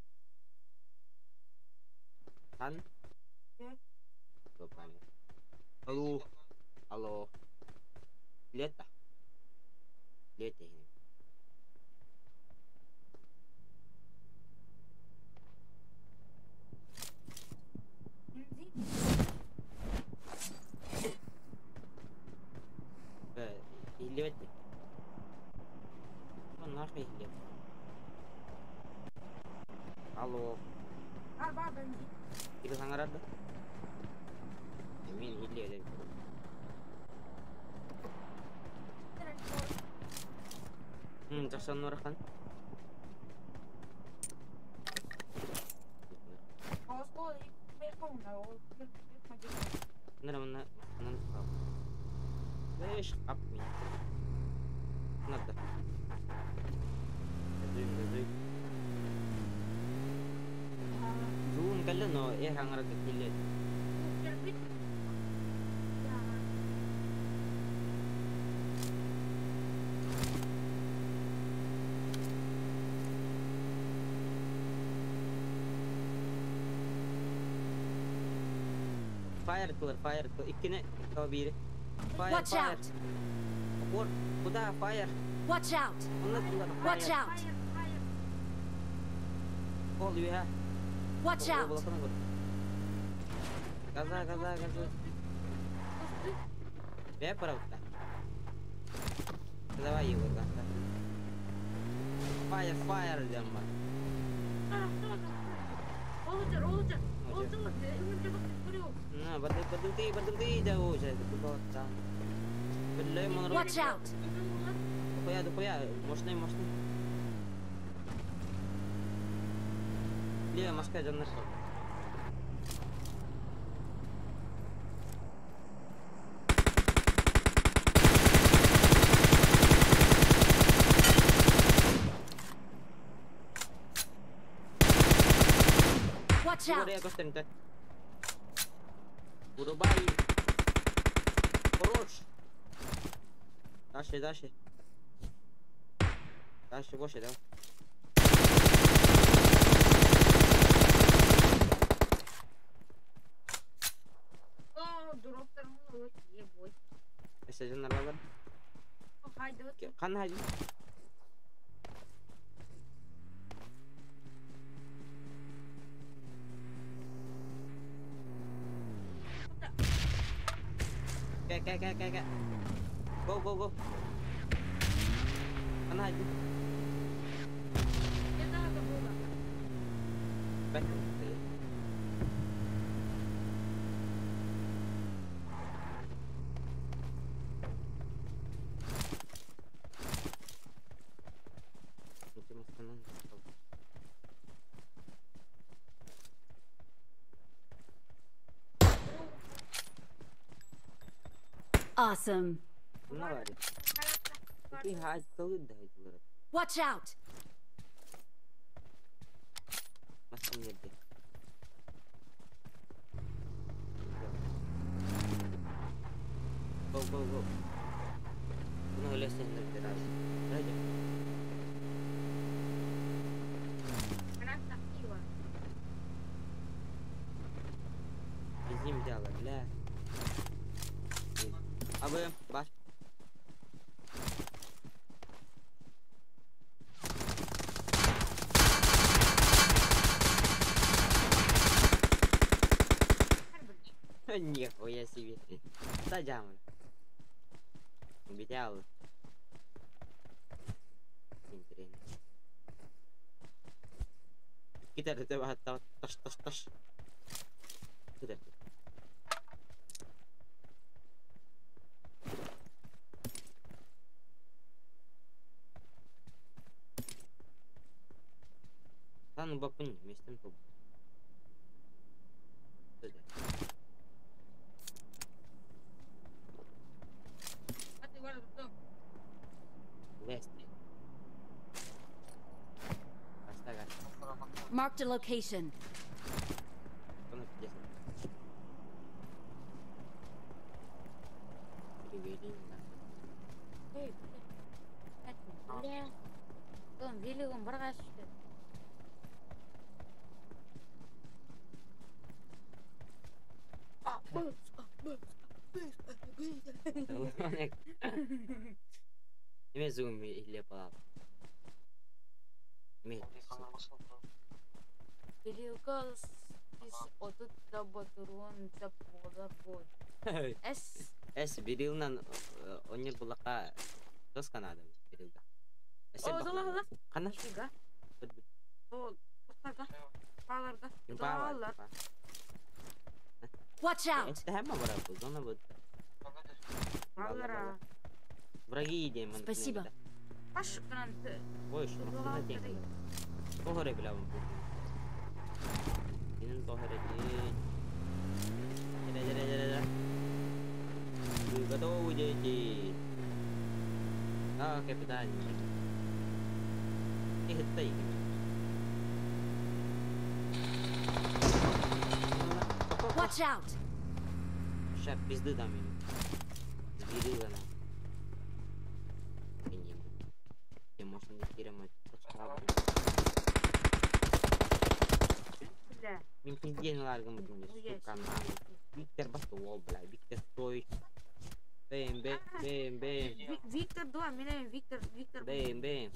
Хан? Алло. Алло. Лето. Лето. Иһиллибэт Нахуй иһиллибэт. Алло. Арба бензин. Кири саҥарар да? Мин иһиллибэт. Жакшан норахан. Нара мына анан Беш кап мен. Надо. Газуем, газуем. Зуун кэллэ, но эр хаҥарарга киллэ. Fire тылар, fire тылар. Иккини, икки бири. Fire, Watch fire. out! Ор, куда fire? Watch out! Онно тылар, Watch fire. out! Ол үһэ. Watch out! Булакына көр. Газа, газа, газа. Бээ парабытта. Давай его, газа. Fire, fire диэн бар. На, барды, барды, барды, да, уже, Билле, монор. Watch out! Дохуя, дохуя, мощный, мощный. Левая маска дьоннор. Watch out! Корея көстөрүнтө. Вырубай. Хорош. Дальше, дальше. Дальше, больше, давай. Өссө дьоннор балар. Ханна хайдын? Кэ, кэ, кэ, кэ, кэ. Go, go, go. Ханна хайдын? Бэк. Ити масканан. Awesome! Мына бар. Ити хайдылы да хайдылы. Watch out! Маскам нерде? Go, go, go. Буну өлөсөң раз. Давайте. Бензин взяла, бля. А вы, баш. Нихуя себе. Садям. Убедял. Интересно. Кидар таш таш таш. Кидар. Сан бапын местем топ. Marked a location. Эс Бирилнан оннер булака дос канада Бирилга. О, дола. Кана? Фига. О, тоқтарда. Баларда. Балар. Watch out! Это хема брат, зона будет. Балара. Враги идем. Спасибо. Паш грант. Ой, что на тем. Погоре бля. Инен погоре. Да. Вы готовы, дети? А, капитан. Их это и. Watch out! Ща пизды дам им. Сберила нам. Я можно не херемать. Бля. Мин пиздень ларгам сука, нахуй. Виктор Бастуол, бля, Виктор стой. Бэм, бэм, бэм, бэм. Виктор 2, меня Виктор, Виктор. Бэм, бэм.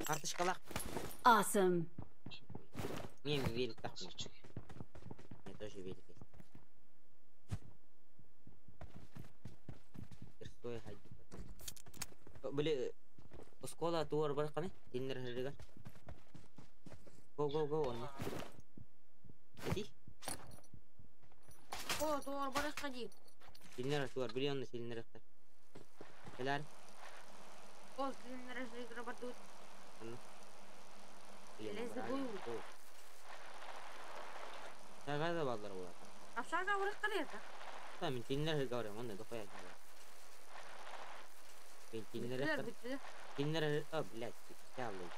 Карточкалах. Awesome. Не, велик так. Мне тоже велик есть. Стой, ходи. Бля, оскола туар барканы, диннер хердегер. Go, go, go, он. Иди. О, туар барак ходи. Сильнер туар, били он сильнер ихтар. Келер. О, сильнер игра батут. Let's go. Шагада балдар була. А шага барак карета. Та мен сильнер говорю, он это хуя. Мен сильнер сильнер, а, блядь, я лучше.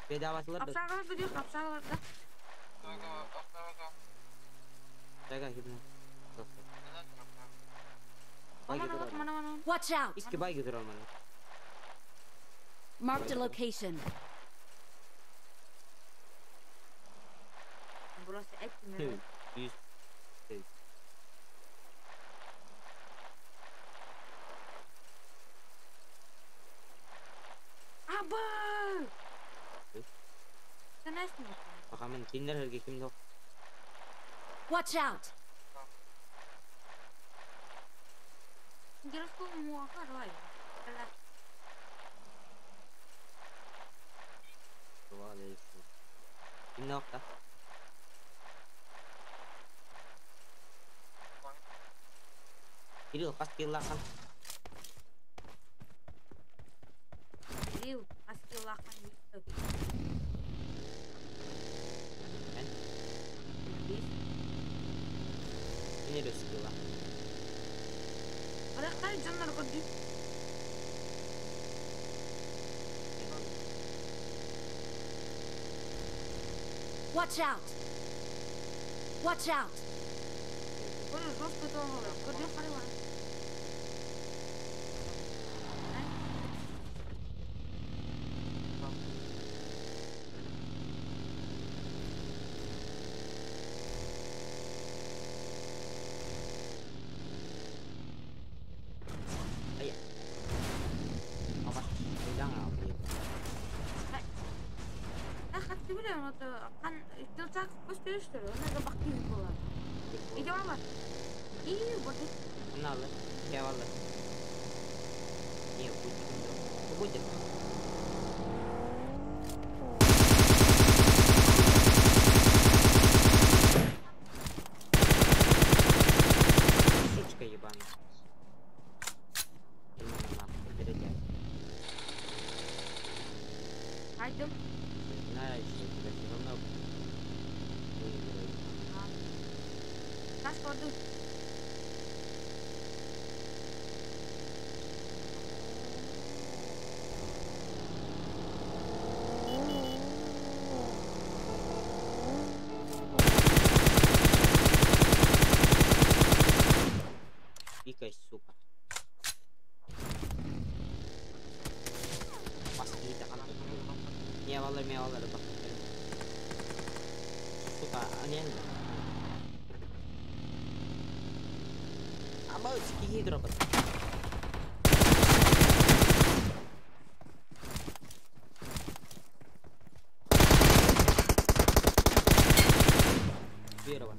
Bedavasılar da. Апшагалар да diyor, апшагалар да. Шага хибна. Aman aman aman aman. Watch out! İski bay götür almanı. Marked a location. Burası et mi? 100. Аба! Sen nesin? Bakalım kimler herge kim yok. Watch out! Gerçekten muhakkak var. Kim yok da? Kirill kaç kill lan? Kirill kaç kill lan? Ben? Ne diyorsun kill lan? Bırak lan canları koydu. Watch out! Watch out! Böyle жестко dolmalı. Koydu karı var. Иди, мама. И вот. Надо. Я валла. Не, будет. Будет. Сучка ебаная. Пойдем. Знаешь, что тебя все равно выиграю. Нас кладут. Пикай, сука. Не, валла, не, валла, бак. Сука, а не. А мы гидро. Первого.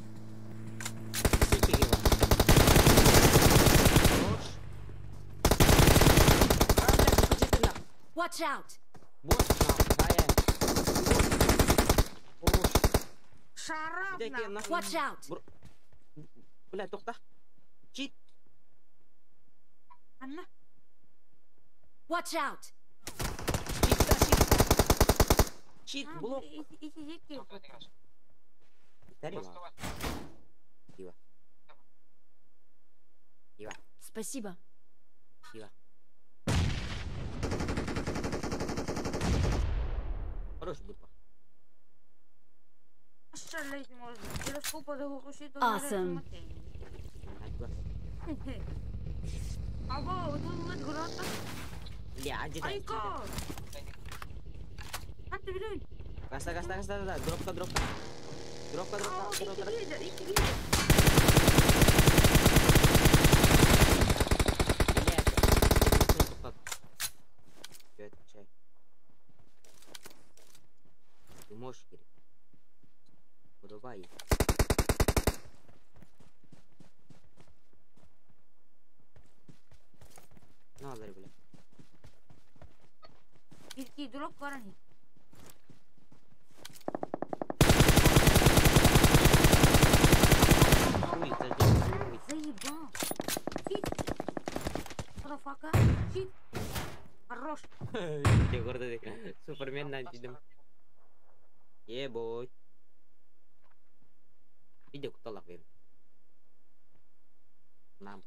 Watch out! Шарап. Watch out! Бля, тохта. Чит. Анна. Watch out! Чит, блок. Спасибо. Спасибо. Хорош быпа. Awesome. Gasta, gasta, gasta, gasta, dropka, dropka. Dropka, dropka, dropka. Ты можешь, Кирилл? Вырубай. На, ларь, бля. Кирки, дроп корни. Заебал. Хит. Motherfucker. Хит. Хорош. Супермен на дидем. Е-бой. Иди куда ловим. Нам.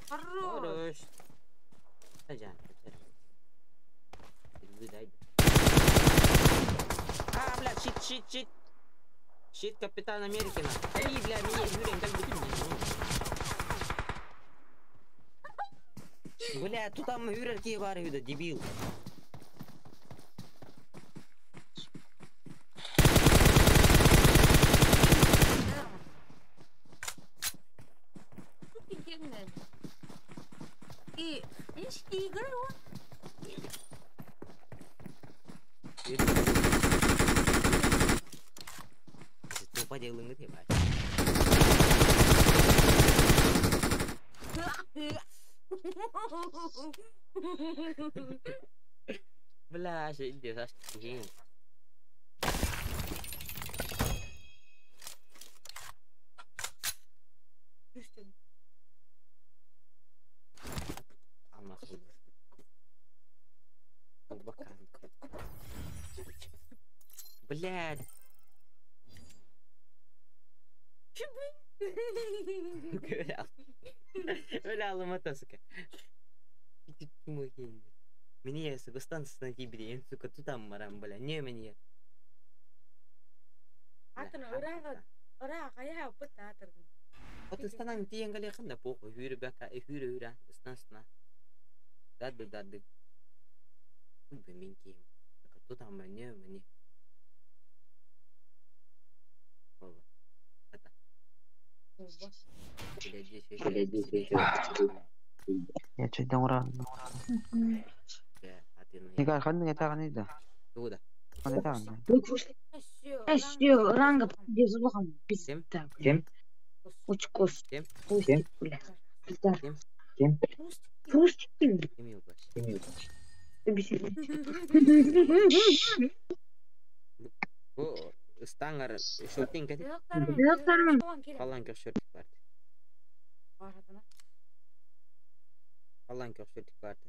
Хорош. А, бля, щит, щит, щит. Щит Капитан Америки. Эй, бля, меня, Юрий, как бы ты меня. Бля, тут там Юрий бар, дебил. И игры он. Тупо делаем это, ебать. Бля, что это за Блядь. Бля, ломата, сука. Мне, сука, станция на тебе, сука, тут там марам, бля, не мне. Вот станан тиенгале ханда похуй, хүрэ бака, хүрэ хүрэ, станция. Дады дады. Блин, тут там мне, мне. Я чуть дам рано. Никак, ханны это ханны да. Туда. Все, ранга без улахан Ким? пизда. Ким? Очкос. Ким? Пустик, бля. Пизда. Ким? Ким? Пустик. Ким юлбаш? Бу ыстаңар шортинг кәти. Қалан көх шортик барды. Қалан көх шортик барды.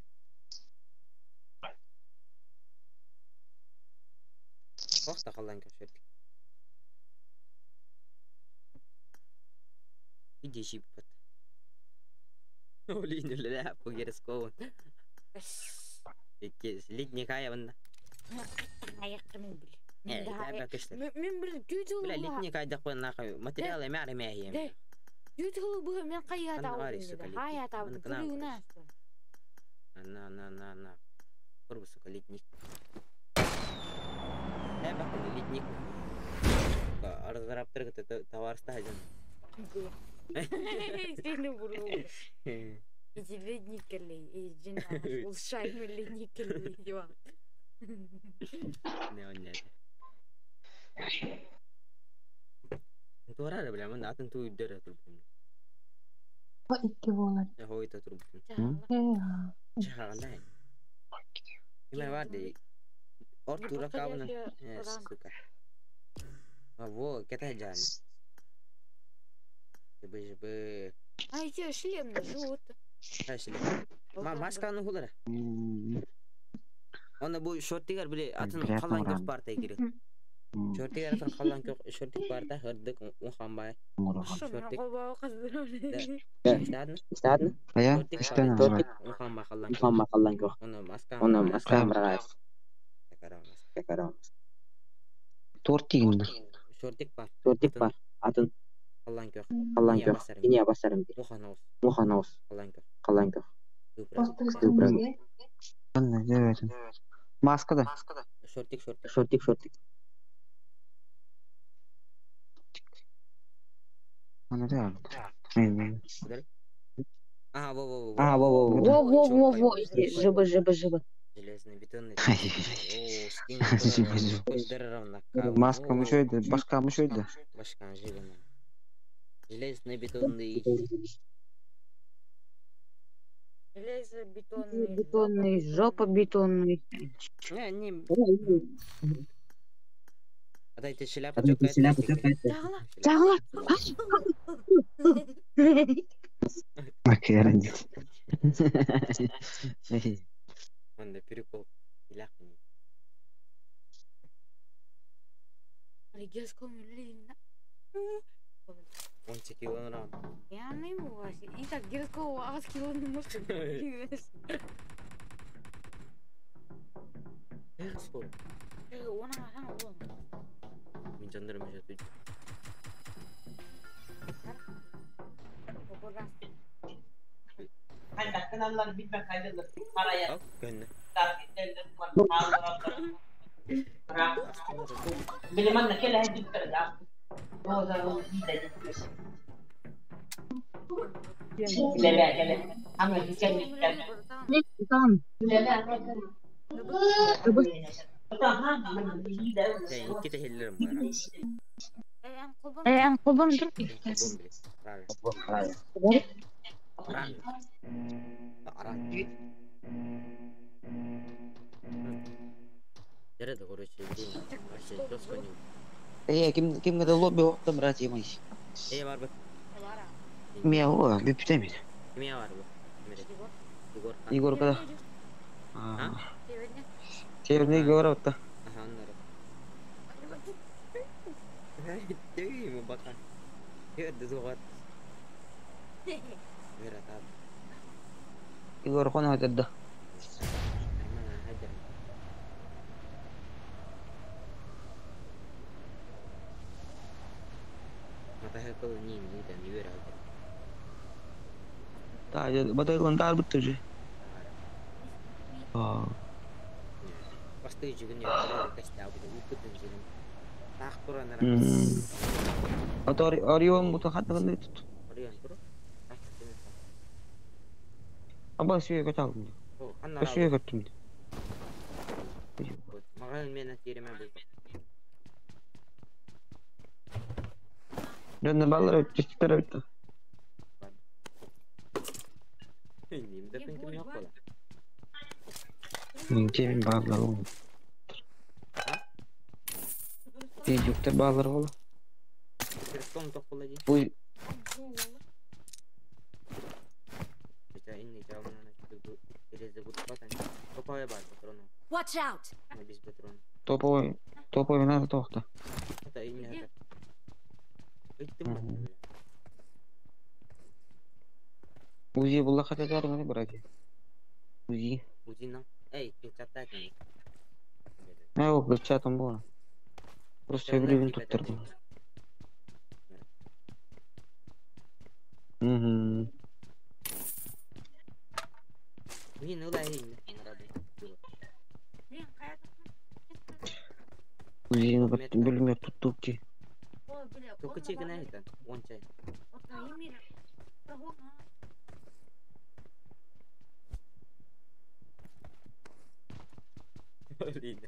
Қоқта қалан көх шортик. Иди жиппат. Олин үлелә бу гересковын. Литник аябында. Мен бір түйті Бля, литник айдақ қойын нақай. Материалы мәр мәйем. Түйті бұ мен қайя Ана бар, сука, табылдым. Хая литник. табылдым. Мына Күрігіне. На, на, на, на. Курбу, сука, литник. Э, бак, литник. Арзараптыр кыты товарста хажан. Сені бұру. Эти ледник келей, жин улучшаемый ледник келей деп. Не, он не. Туарары, бля, мен атын ту үддер турбун. Икки буолар. Хойта турбун. Чахалай. Киме бар ди. Ор тура кабына. Э, сука. А во, кете жан. Жбы жбы. А эти шлем живут. Хашле. Ма масканы хулара. Оны бу шортигар биле атын Приятно қалан уран. көх барта керек. Шортигар атын қалан көх шортик барта хырдык уханбай. Шортик. Истадны? Истадны? А Шортик истадны. барта уханбай қалан көх. Уханбай қалан көх. Оны маска. Оны маска баргас. Тортигин. Шортик бар. Тортик бар. Атын Қалан көх. қалан көх. Ине басарым. Ухан ос. Ухан ос. Қалан көх. Қалан көх. Маска да. Шортик шортик. Шортик шортик. Ага, во во во. А, во во во. Во, во, во, во, жыбы, жыбы, жыбы. Железный бетонный. Жибы, жибы. Маска мүшөйді, башка мүшөйді. Башка жибы. Железный бетонный. Железобетонный. Бетонный, жопа бетонный. Не, не. Адай шляпа Адай шляпа Тағала. Тағала. Онда перекол. Илях. 10 килограмм. Я не могу. И так гирского ас килоны может. Скоро. Мен жандарым жатып. Ал, көнне. Там. Сен икки техиллерим бар. Эн кулбан Бом биле. Ран. Аран. Жарады, короче, блин. Вообще, жестко не. Э, ким кимге лобби оқтым, братья мои. Эй, бар бу. Мия о, бүптемин. Кимия бар бу? Егор. Егор када. Северный Егор отта. Ага, аннары. Түймө бака. Көрдү сугат. Бер атап. Егор кона өтөдү. Армана хаджар. Матахакыл ни ни да ни бер хаджар. Та, батайлан тар бүтү же. А. Басты жүгүн я кашта бу упутун жүгүн. Так туранара. Ото Орион буту хатта кандай тут. Орион тур. Аба сүйе көталдым. О, аннара. Сүйе көттүм. Мага Мен кииримэ булба. Дьонно баллар өттүстэр эбит. Ним да күн ким yok була. Мин баалар ол. Тиҗүктер баалар ол. Телефон тохпула ди. Бу Бita инни жамана терезе гутпатан. Топовой бар патрону. Watch out! На без патрон. топовой топовой надо тохта. Это инни это. Ыттым. Узи була хатар мени братья. Узи. Узина. Эй, чатта кин. Э, о, чатом было. Просто билибин туттырдым. Угу. Мин ула ин. Узини билмей туттук ки. Только чегин это. Он чай. Блин.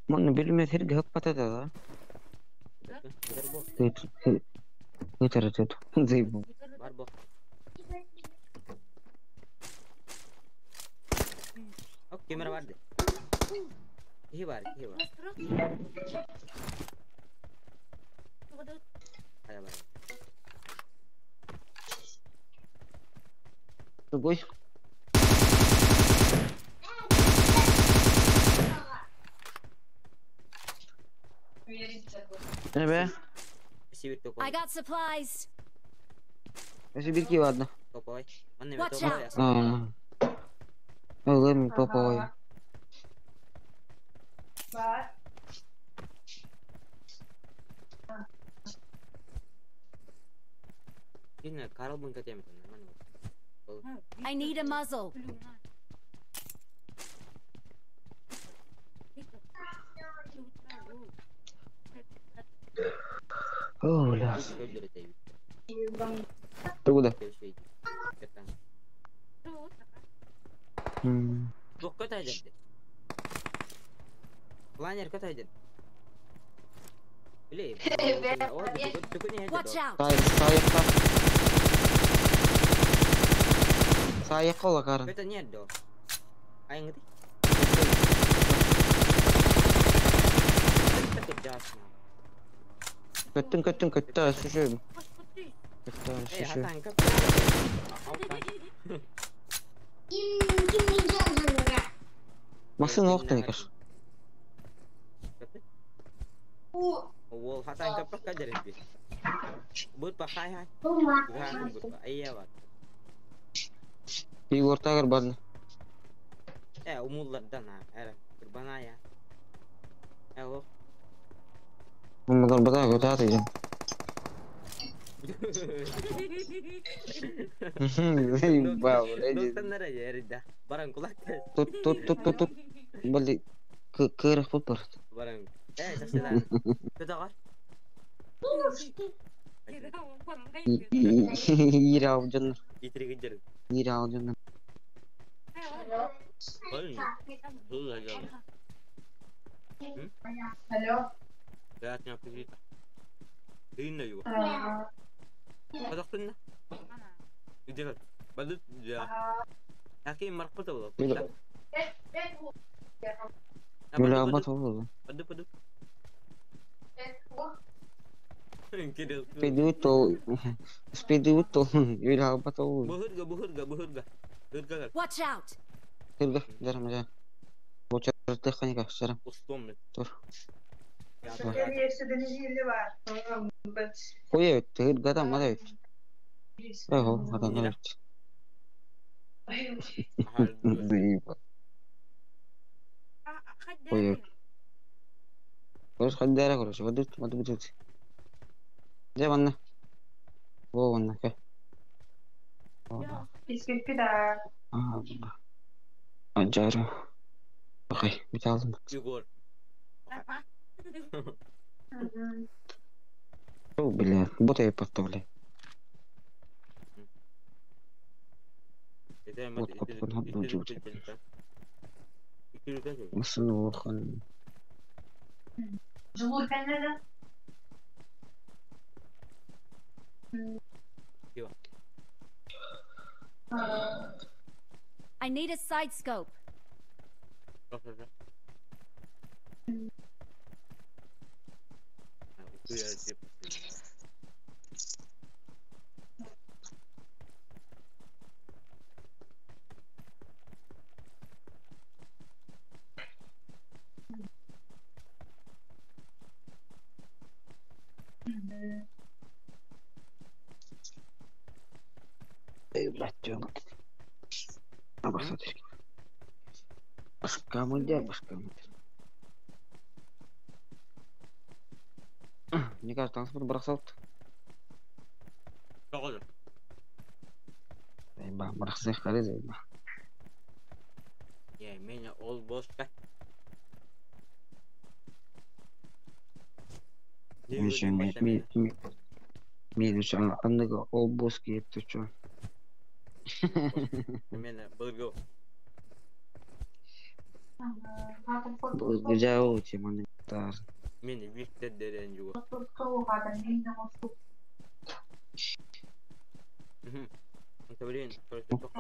Мон билмей сирге хаппата да. Көтөр өтөт. Зайбу. Бар бо. Ок, камера барды. Кихи бар, кихи бар. Хайа бар. Другой. Эбе. Сибир I топовой. got supplies! Эси бир ки ладно. Топовой. Манна Watch топовой. out. А. Ылым топовой. Кин Карл бун катем нормально. I need a muzzle. О, бля. Тугуда. Тух көтәйдер. Планер көтәйдер. Биле. Watch out! Сай, сайыққа. Сайыққа ола карын. Көтә не до. Айыңды. Көттің, көттің, көтті, шүші. Көтті, Эй, шүші. хатан көп. Масын оқтын екаш. Ол хатан көп кадер би. Бут па хай хай. Ган бут па. Айя бар. Биг ортагыр бадны. Э, умуллардан а. Эра, курбана я. Э, о. Умулар бада көтәді екен. Достан жерде. Баран кулак. Тут, тут, тут, тут, тут. Бали, кырық бұл бар. Баран. Э, жакшы. Көтө бар. Ире алып жоннор. Итириги жер. Ире алып жоннор. Алло. Приятного аппетита. Тыйын его. Казахстан. Иди Бадут я. Таки маркота было. Бля, алмат болду. Паду паду. Кирилл. Спидутол. Спидутол. Юля алмат болду. Бухырга, бухырга, бухырга. Бухырга. Watch out! Кырга, жарым жа. Бочарды ханика, жарым. Устом. Тур. Кое өттү, кырга да мада өттү. Ого, адам өттү. Заебал. Ой, Короче, хаддара, короче, бадут, бадут, бадут. Где ванна? Во, он нака. Анжара. Окей, металлым. Егор. О, бля, бота я поставлю. Вот, вот, вот, вот, вот. Машину хан. I need a side scope. Эй, блядь, Башка башка. Мне кажется, транспорт бросал. Заеба, бросай, хали, заеба. Я меня ол бошка. Миша, Миша, аныга ол боски это чё? Мен былыргы. Былыргы жау теманы тар. Мен Виктор дерен жуга.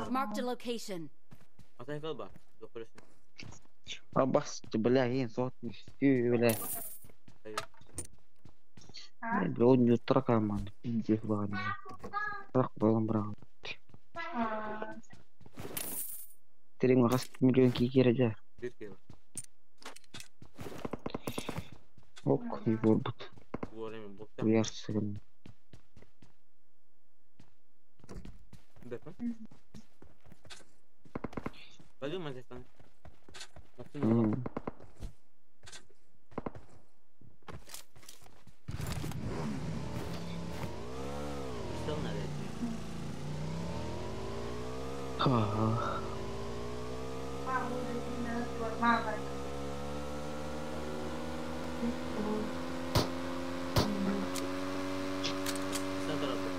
Marked a location. Абас, бля, ен сотни, бля. Бля, он не тракаман, пиздец, ладно. Трак болом брал. Terima kasih миллион кикер aja. Ок, Егор бут. Уярсыгын.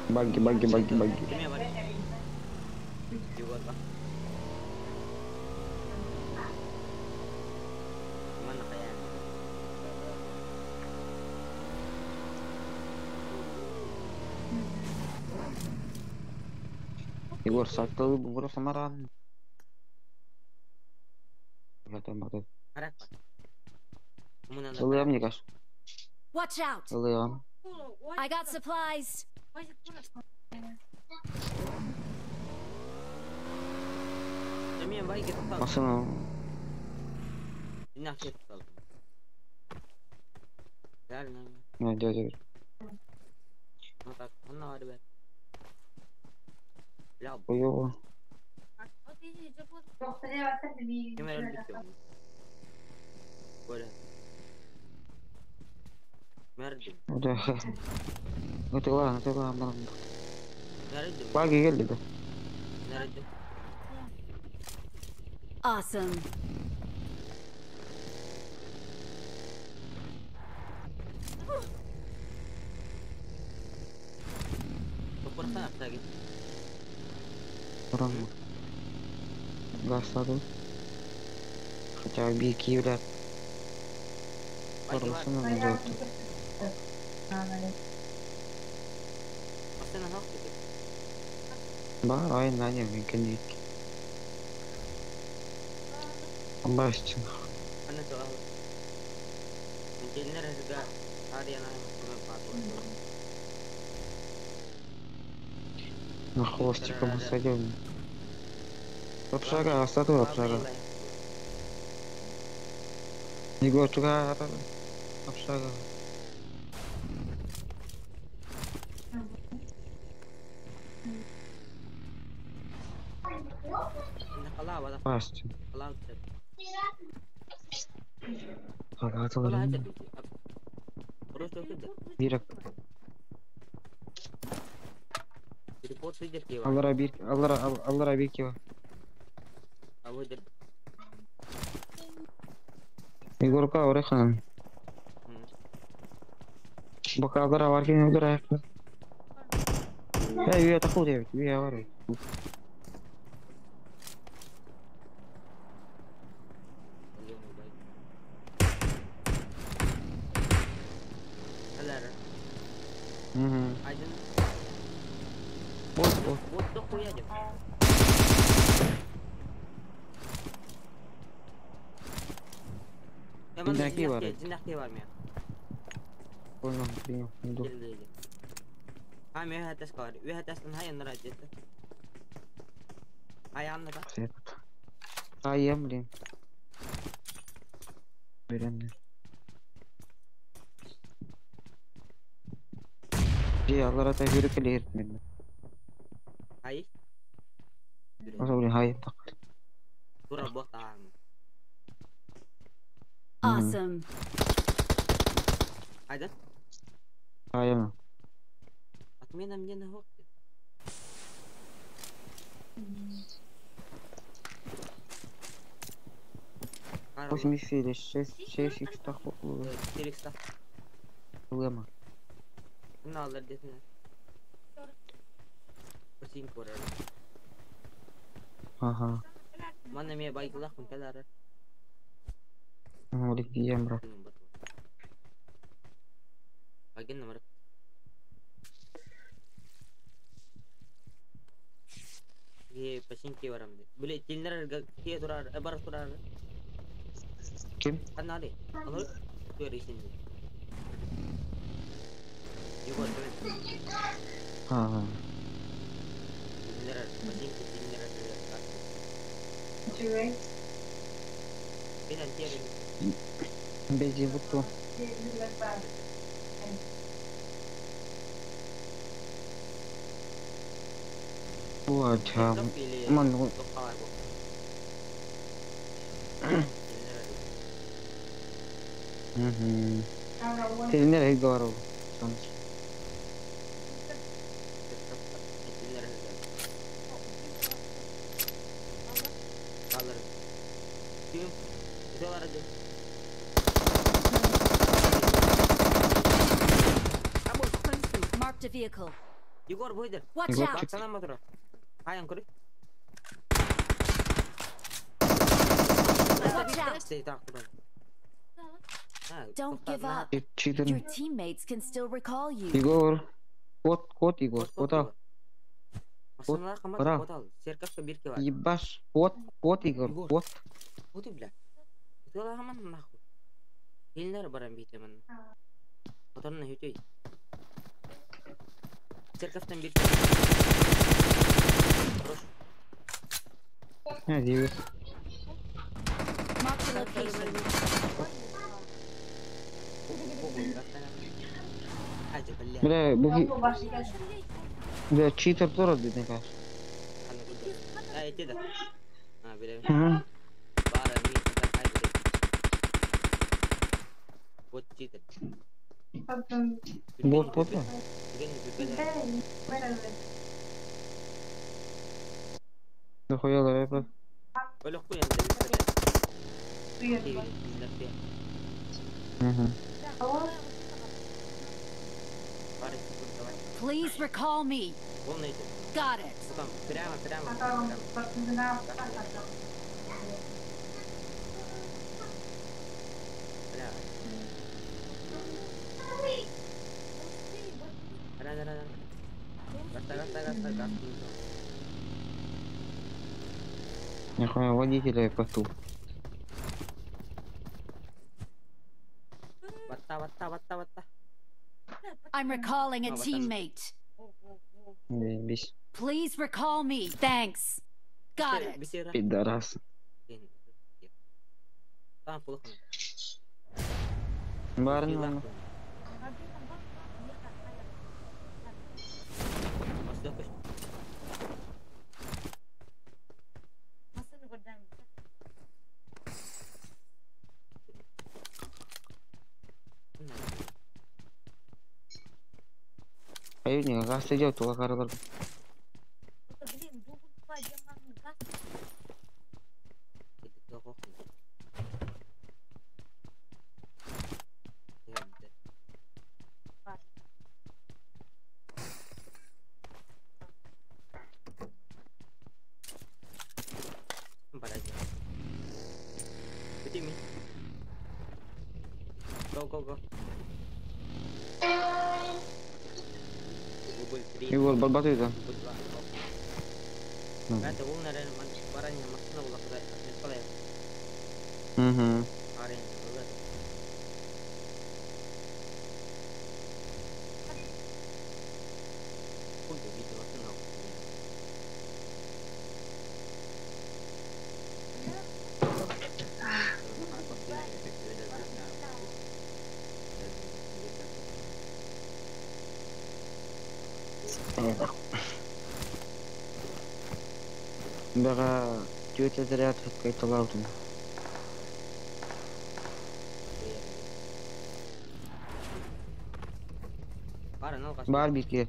Баги, баги, баги, баги. Егор, сакталы бугура самаран. Ылыам, мне кажется. Watch out! Ылыам. I got supplies. Машина. Не, дядя. Хуёво. Да. Это ладно, это ладно. Баги келди да. Awesome. Гасады. Хотя бы киевлят. Бар ай наня мен кендик. Бастин. На хвостиком сойдем. Общага, остаток общага. Егор, туга общага. Бастин. Бирок. Репорт сидер кива. Аллара бир, аллара, аллара бир кива. А вот Егорка орехан. Бока аллара бар кен өлөр аяқта. Э, үйе тақыл дебит, үйе бар. Угу. Один. Вот, вот. Вот дохуя дем. Динахи бар. Динахи бар мен. Понял, принял, иду. А, мен хатас бар. Үе хатастан хай аннара жетти. Ай аннара. А, я, блин. Берем. Же, аллара та жүрүк эле эртмен. Хай. Ошо, блин, хай так. Тура бохтан. Awesome. Айда. Хай. Отмена мне на год. 80 или 6, 6 икс так болду. 4 икс так. Лема. На алар десene. Осин корар. Ага. Мана ме байкылах мын калары. Олик дием, брат. Аген номер. Ге пасинки барамды. Биле тилнер ке турар, бар турар. Ким? Канали. Аны көресин. Егор, Ага. Тилнер, пасинки тилнер. Бен антиер. Бези буту. Вот, ман. Угу. Тилнер говорил. Marked a vehicle. Егор, выйдер. Watch out. Салам мотора. Аян көрі. Watch out. Don't give up. Your teammates can still recall you. Егор. Кот, кот, Егор, кот ал. Кот, Ебаш, кот, кот, Егор, кот. Вот и бля. Хаман нахуй. Елнер барам битемін. Моторына хөтөй. Церковтан бир. Не, девять. Mark the location. Бля, буги. Бля, читер тоже дедин кажется. А, эти да. А, бля. Угу. Вот читер. Вот, вот. Дохуя лаве, Угу. Please recall me. Got it. Прямо, прямо. Нихуя водителя я поту. I'm recalling a teammate. Заебись. Please recall me. Thanks. Got it. Пидорас. Барн. Ayun, gaz идет, тула каралар. Go, go, go. Егор, барбатыйда. Угу. Бэҕэ түөрт этэрээт кайталаабытым. Баар биир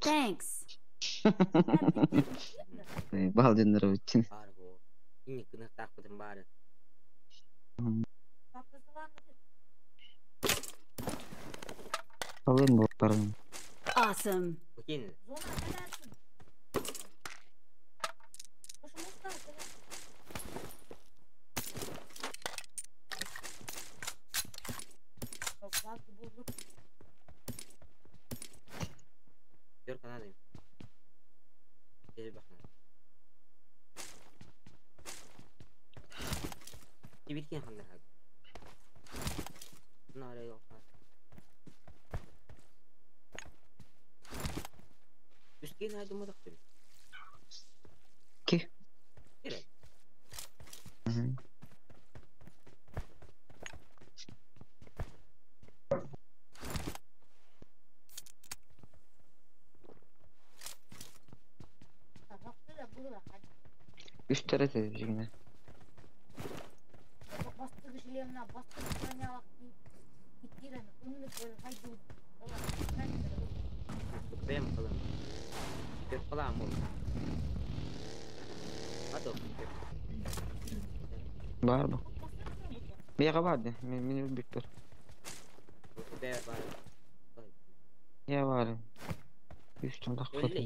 Thanks. Баалдыннар өттүн. Алын болтарын. Awesome. Ки? Үстері жигине. Бар бу. Бияга бар де. Мен мен бүттөр. Я бар. Үстүн такты.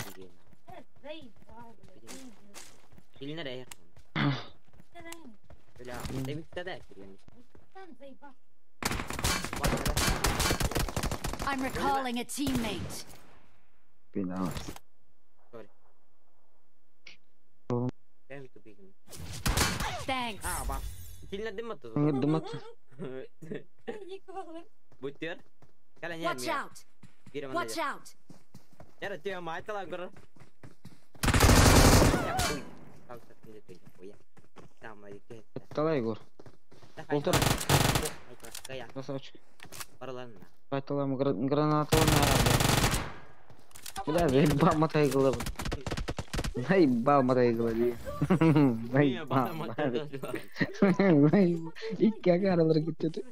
I'm recalling a teammate. Бина. Thanks. Дымат. Watch out. Watch out. Талай Егор. Полтора. Красавчик. Айталам гранату на. Бля, заебал мотай голову. Заебал мотай голову. Заебал. Икки агаралар кетти.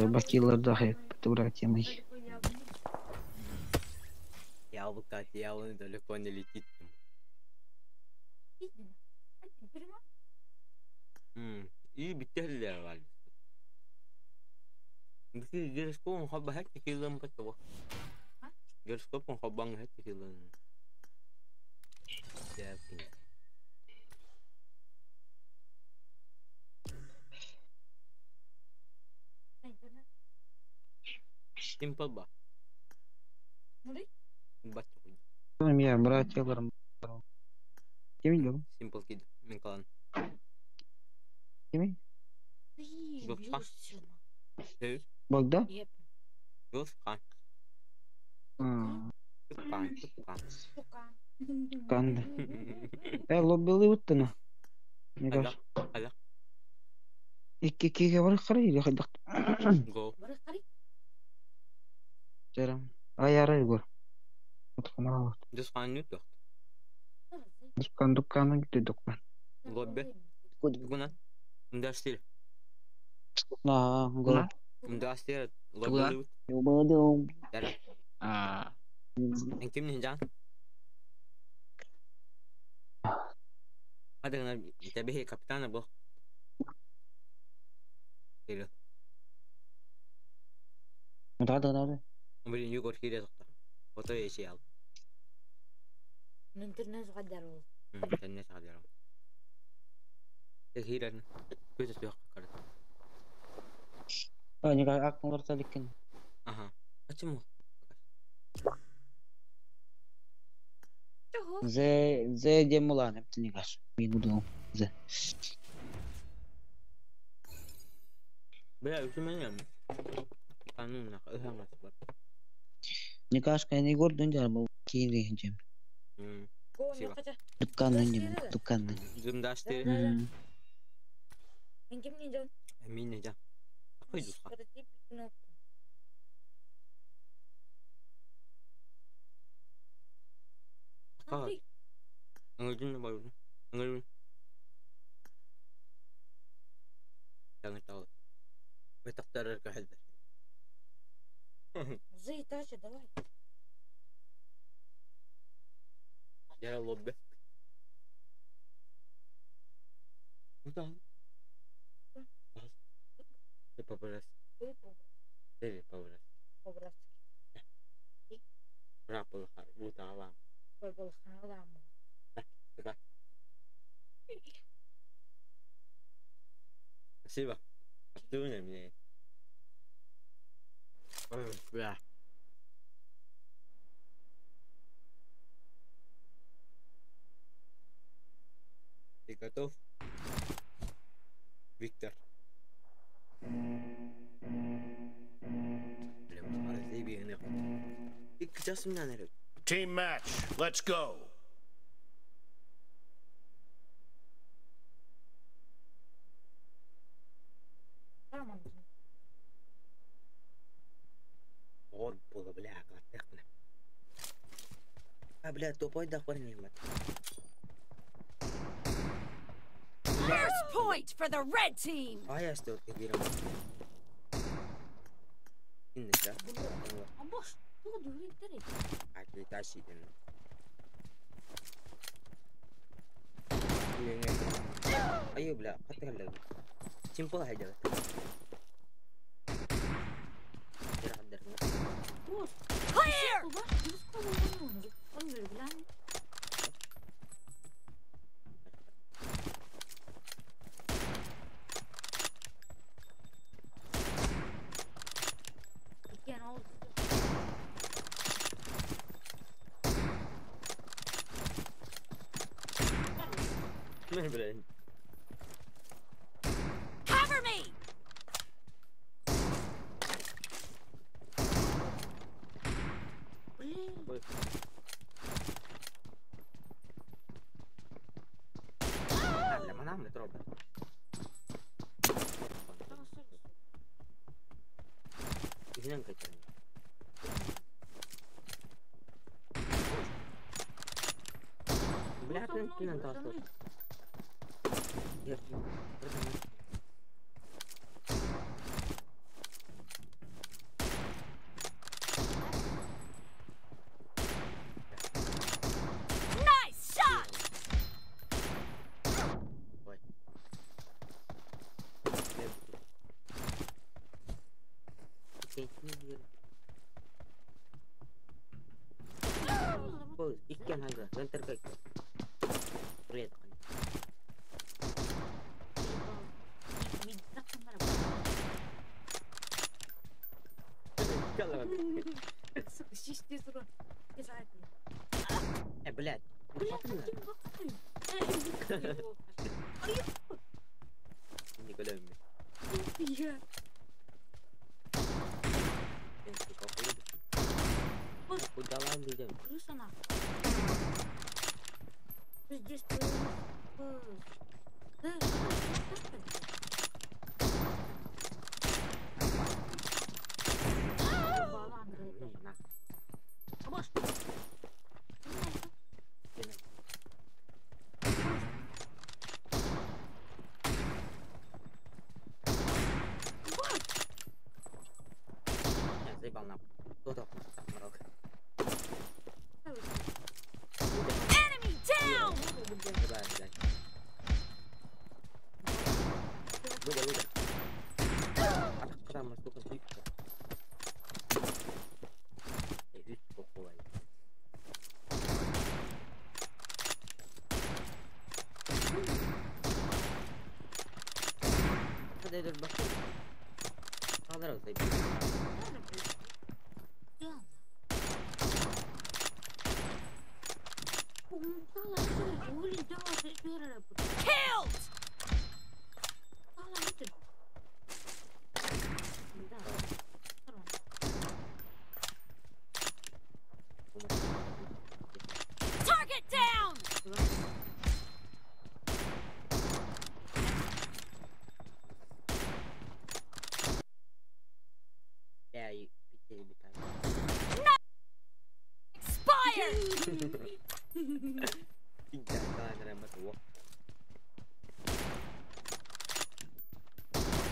Бакилар дахай тура темой. Яблоко от яблони далеко не летит. И битерлер Бisi гироскоп хобба хәтта килен бат. Гироскоп хоббаң хәтта килен. Simple ба. Бат. Я братьяларым. Ким билем? Simple kid. Мен калан. Кими? Бу Богда? Юлска. Тукан, тукан. Тукан. Канды. Лоббилы уттана. Мне Алла, кажется. алла. Икки киге бар қара или хайдақ. Го. Бары қарай. Жарам. Ай ара Егор. Отқана. Дускан нүт Дуккан дукканын күтө дуккан. Лобби. Тугунан. Ундастир. На, го. Ундастир. Тугунан? Лобби. Йобадым. А, Эн кимнин жан? Хадыгына табихи капитана бу. Кирилл. Да, да, да. Блин, Егор кире тохта. Ото еши ал. Интернет ғадар ол. Тэнне саҕаларам. Киирэн. Көтө суох карат. А, не ак морта ликин. Аха. Почему? Зе зе демулан эптинигаш. Мигуду. Зе. Бля, үсүмэн. Канун ыһаҥас бар. Никашка не Егор дунжар бу кири жем. Спасибо. Дукканын жем, дукканын. Зымдастыр. Мен кимнин жан? Мин жан. Какой дуска? Как? Аңылдын бар. Аңылдын. Жаңы بتختار الكحل. زي تاشا давай. يا لوبي. Куда? Ты побрас. Ты побрас. Побрас. Рапыл хар. Уталам. Побрас. Да. Спасибо. Что мне? Бля. Ты готов? Виктор. Team match, let's go. Вот было, бля, клаттехна. А, бля, тупой дохор не мат. First point for the red team. А я что ты берем? Инна, Амбош, А ты тащи, Аю, бля, قتل سيمبل هيدا. Clear! Блин. Cover me! Ой. А, бля, манам не трогай. Изменка это. Бля, ты на то. Nice shot! Ой. Иккен хайда, центр. Привет. Блядь. Николя. Хуй дала людям. Крыса нахуй. Здесь Enemy down! Killed! Target down! Yeah, you no! Expired!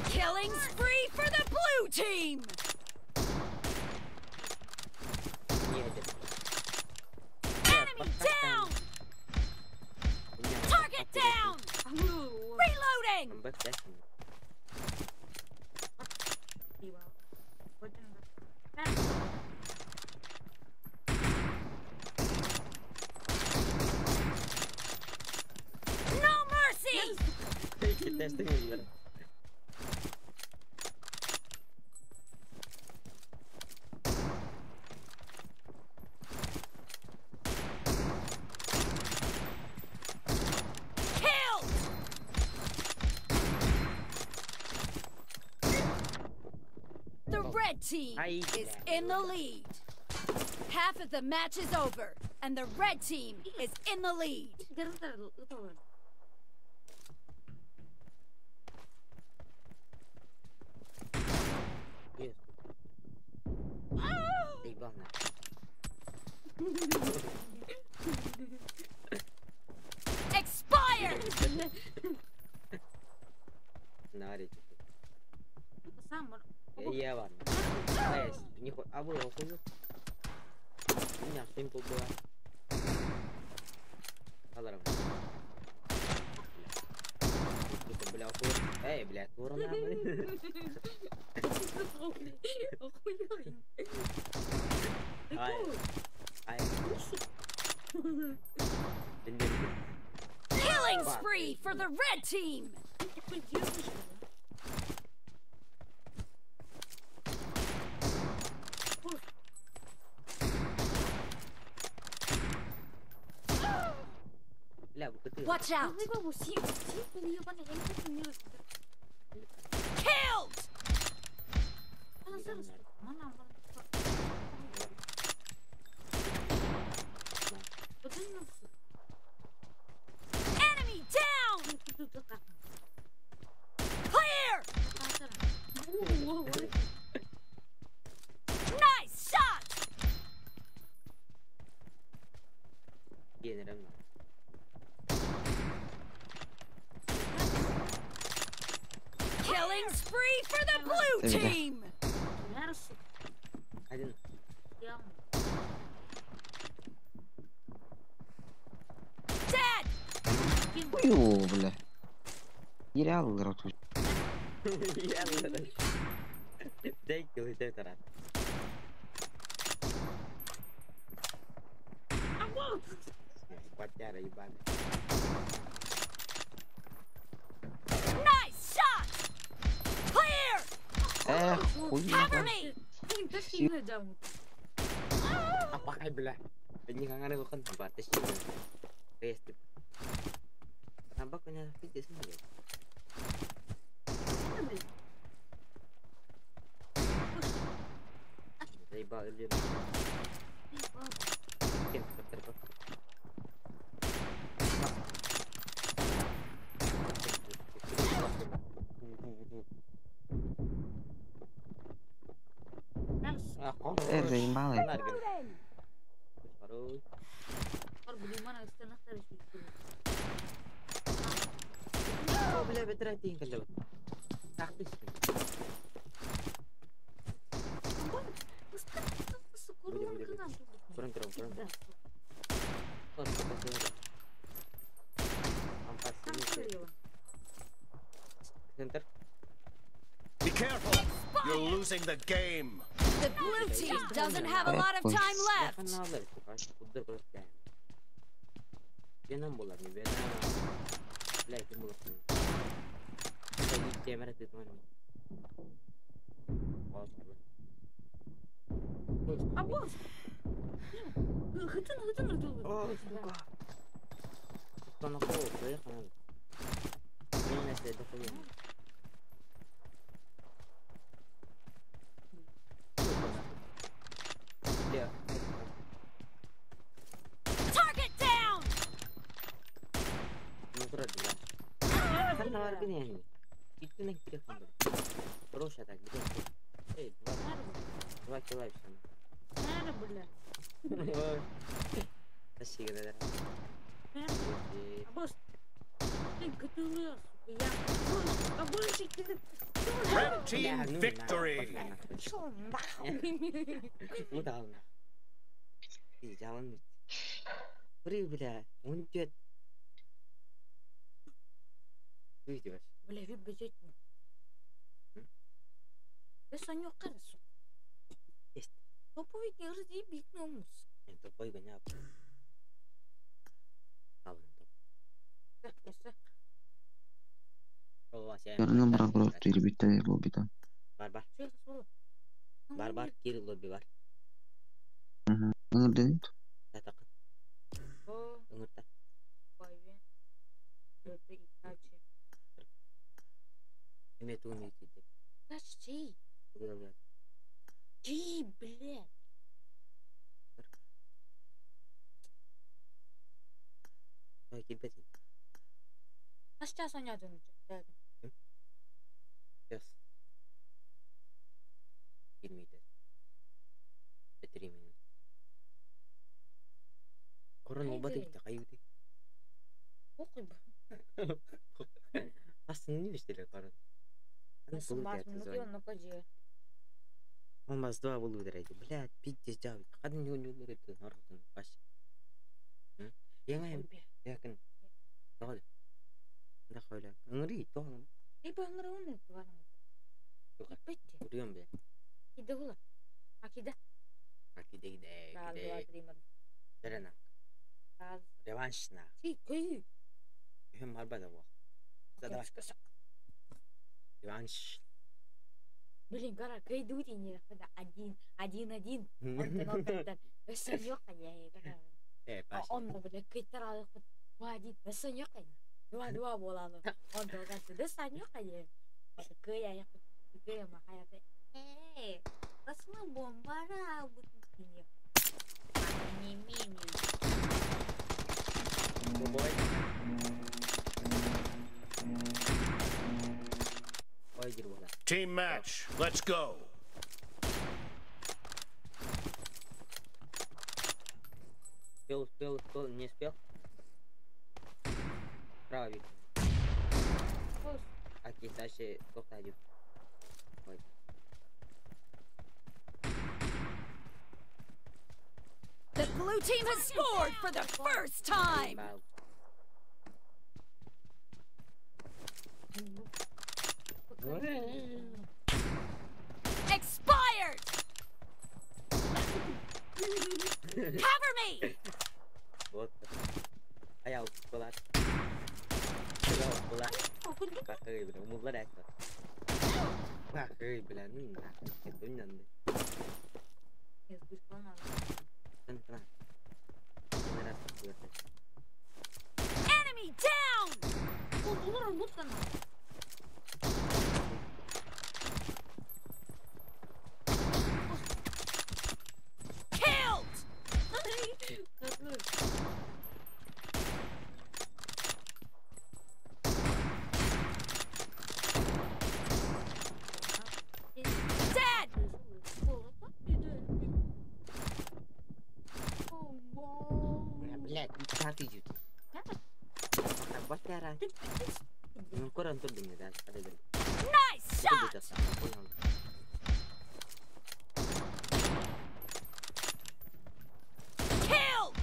Killing spree for the blue team! Enemy down! Target down! Reloading! No mercy! Killed! The red team is in the lead. Half of the match is over, and the red team is in the lead. Expired! Killing spree for the red team! Watch out! Killed! Enemy down! Clear! Nice shot! Killing spree for the blue team! I didn't. Dead! Ой, бля. Нереально, короче. Nice shot! Clear! Эх, хуй. Cover me! Apakah бля? Заебало. Be careful! You're losing the game. The blue team doesn't have a lot of time left. Target down. Red team victory. Бар кир лобби бар. Блин, гора, кайдути не один. Он, бля, кайтарал, один, два, боланы. Он долгасы, санёка, Team match, let's go. Успел, не успел. Право, Виктор. Окей, дальше сколько один. The blue team has scored for the first time. Expired. Cover me. Вот. А я была. Была. Какой, бля, умудлар это. Какой, бля, ну нахуй, это не надо. Enemy down. Killed. Nice shot! Killed!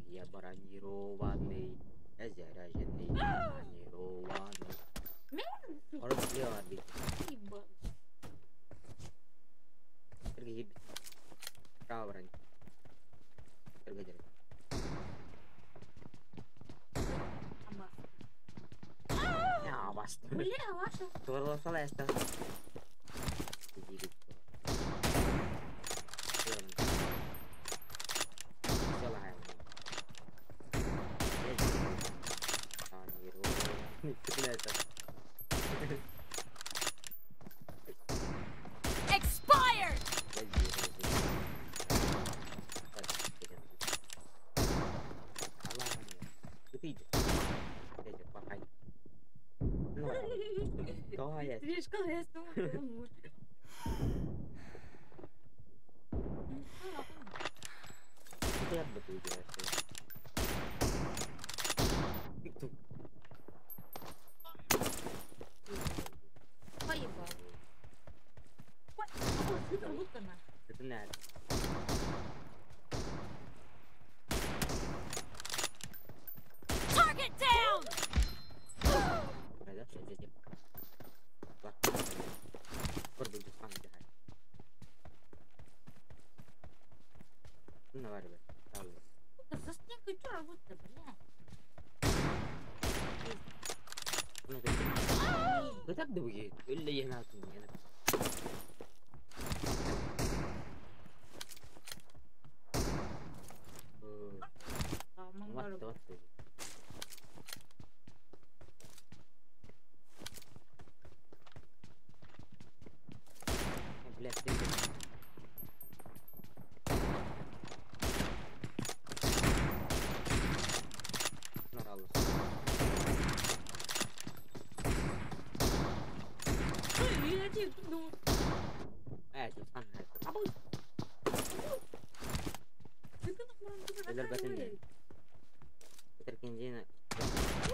Я бронированный, я заряженный, бронированный. Expired! Target down!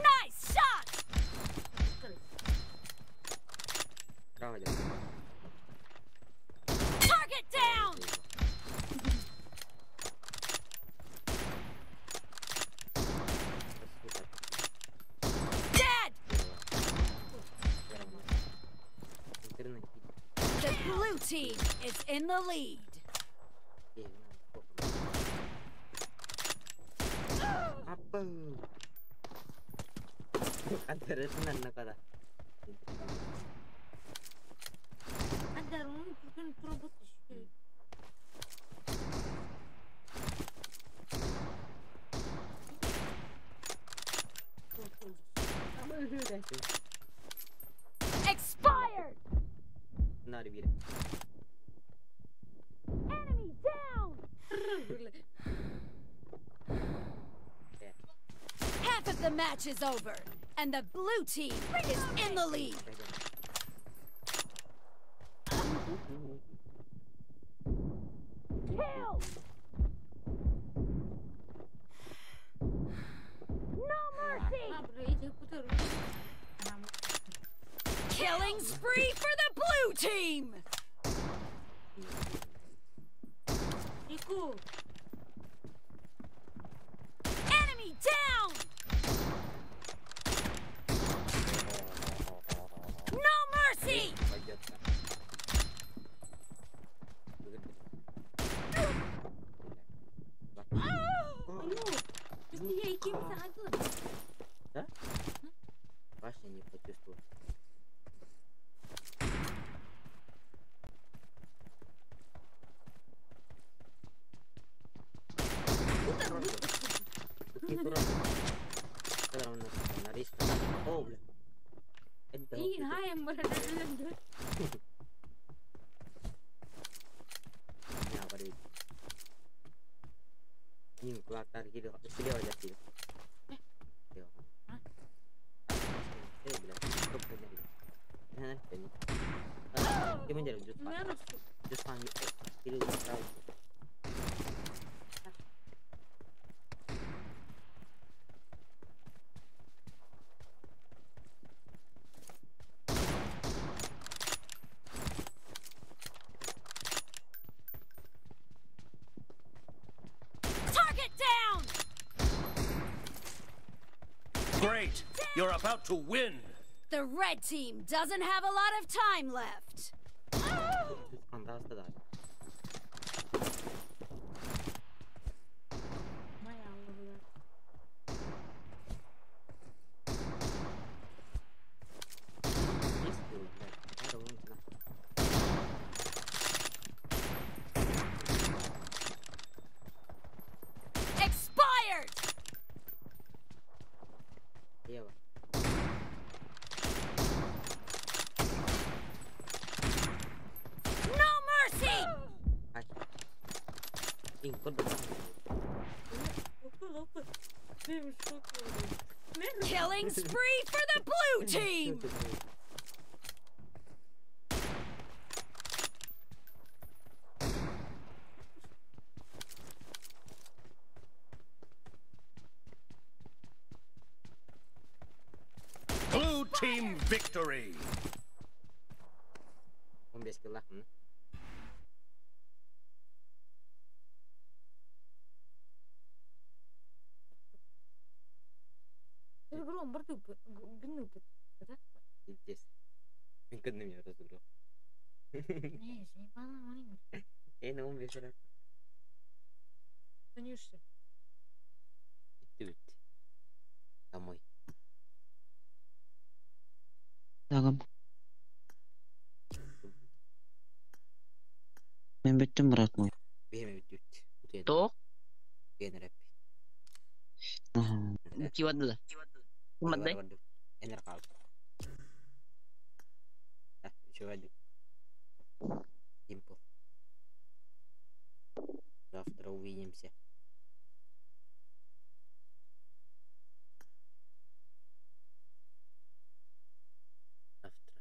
Nice shot! Target down! Dead! The blue team is in the lead. Expired! Enemy down! Half of the match is over, and the blue team is in the lead. Kill! No mercy! Killing spree for the blue team! Enemy down! No mercy! Да? Башня не почувствовал. Ким Just find Kirill сразу. Target down! Great! You're about to win! The red team doesn't have a lot of time left. Expired! Лево. No mercy! Ай. Блин, кот бы Killing spree for the blue team! Blue team victory! 15 kill lah. Да? Пиздец. Кынным я разыграл. Не, Эй, на ум вечера. Конечно. Бүттү. Домой. Дагым. Мен бүттүм, брат мой. Биһиме бүттү. Утуйан. Тоқ, Генереп. Аха. кивадыла. Кымаддай. Энер кал. Үчүгэй. Димпл. Завтра увидимся. Завтра.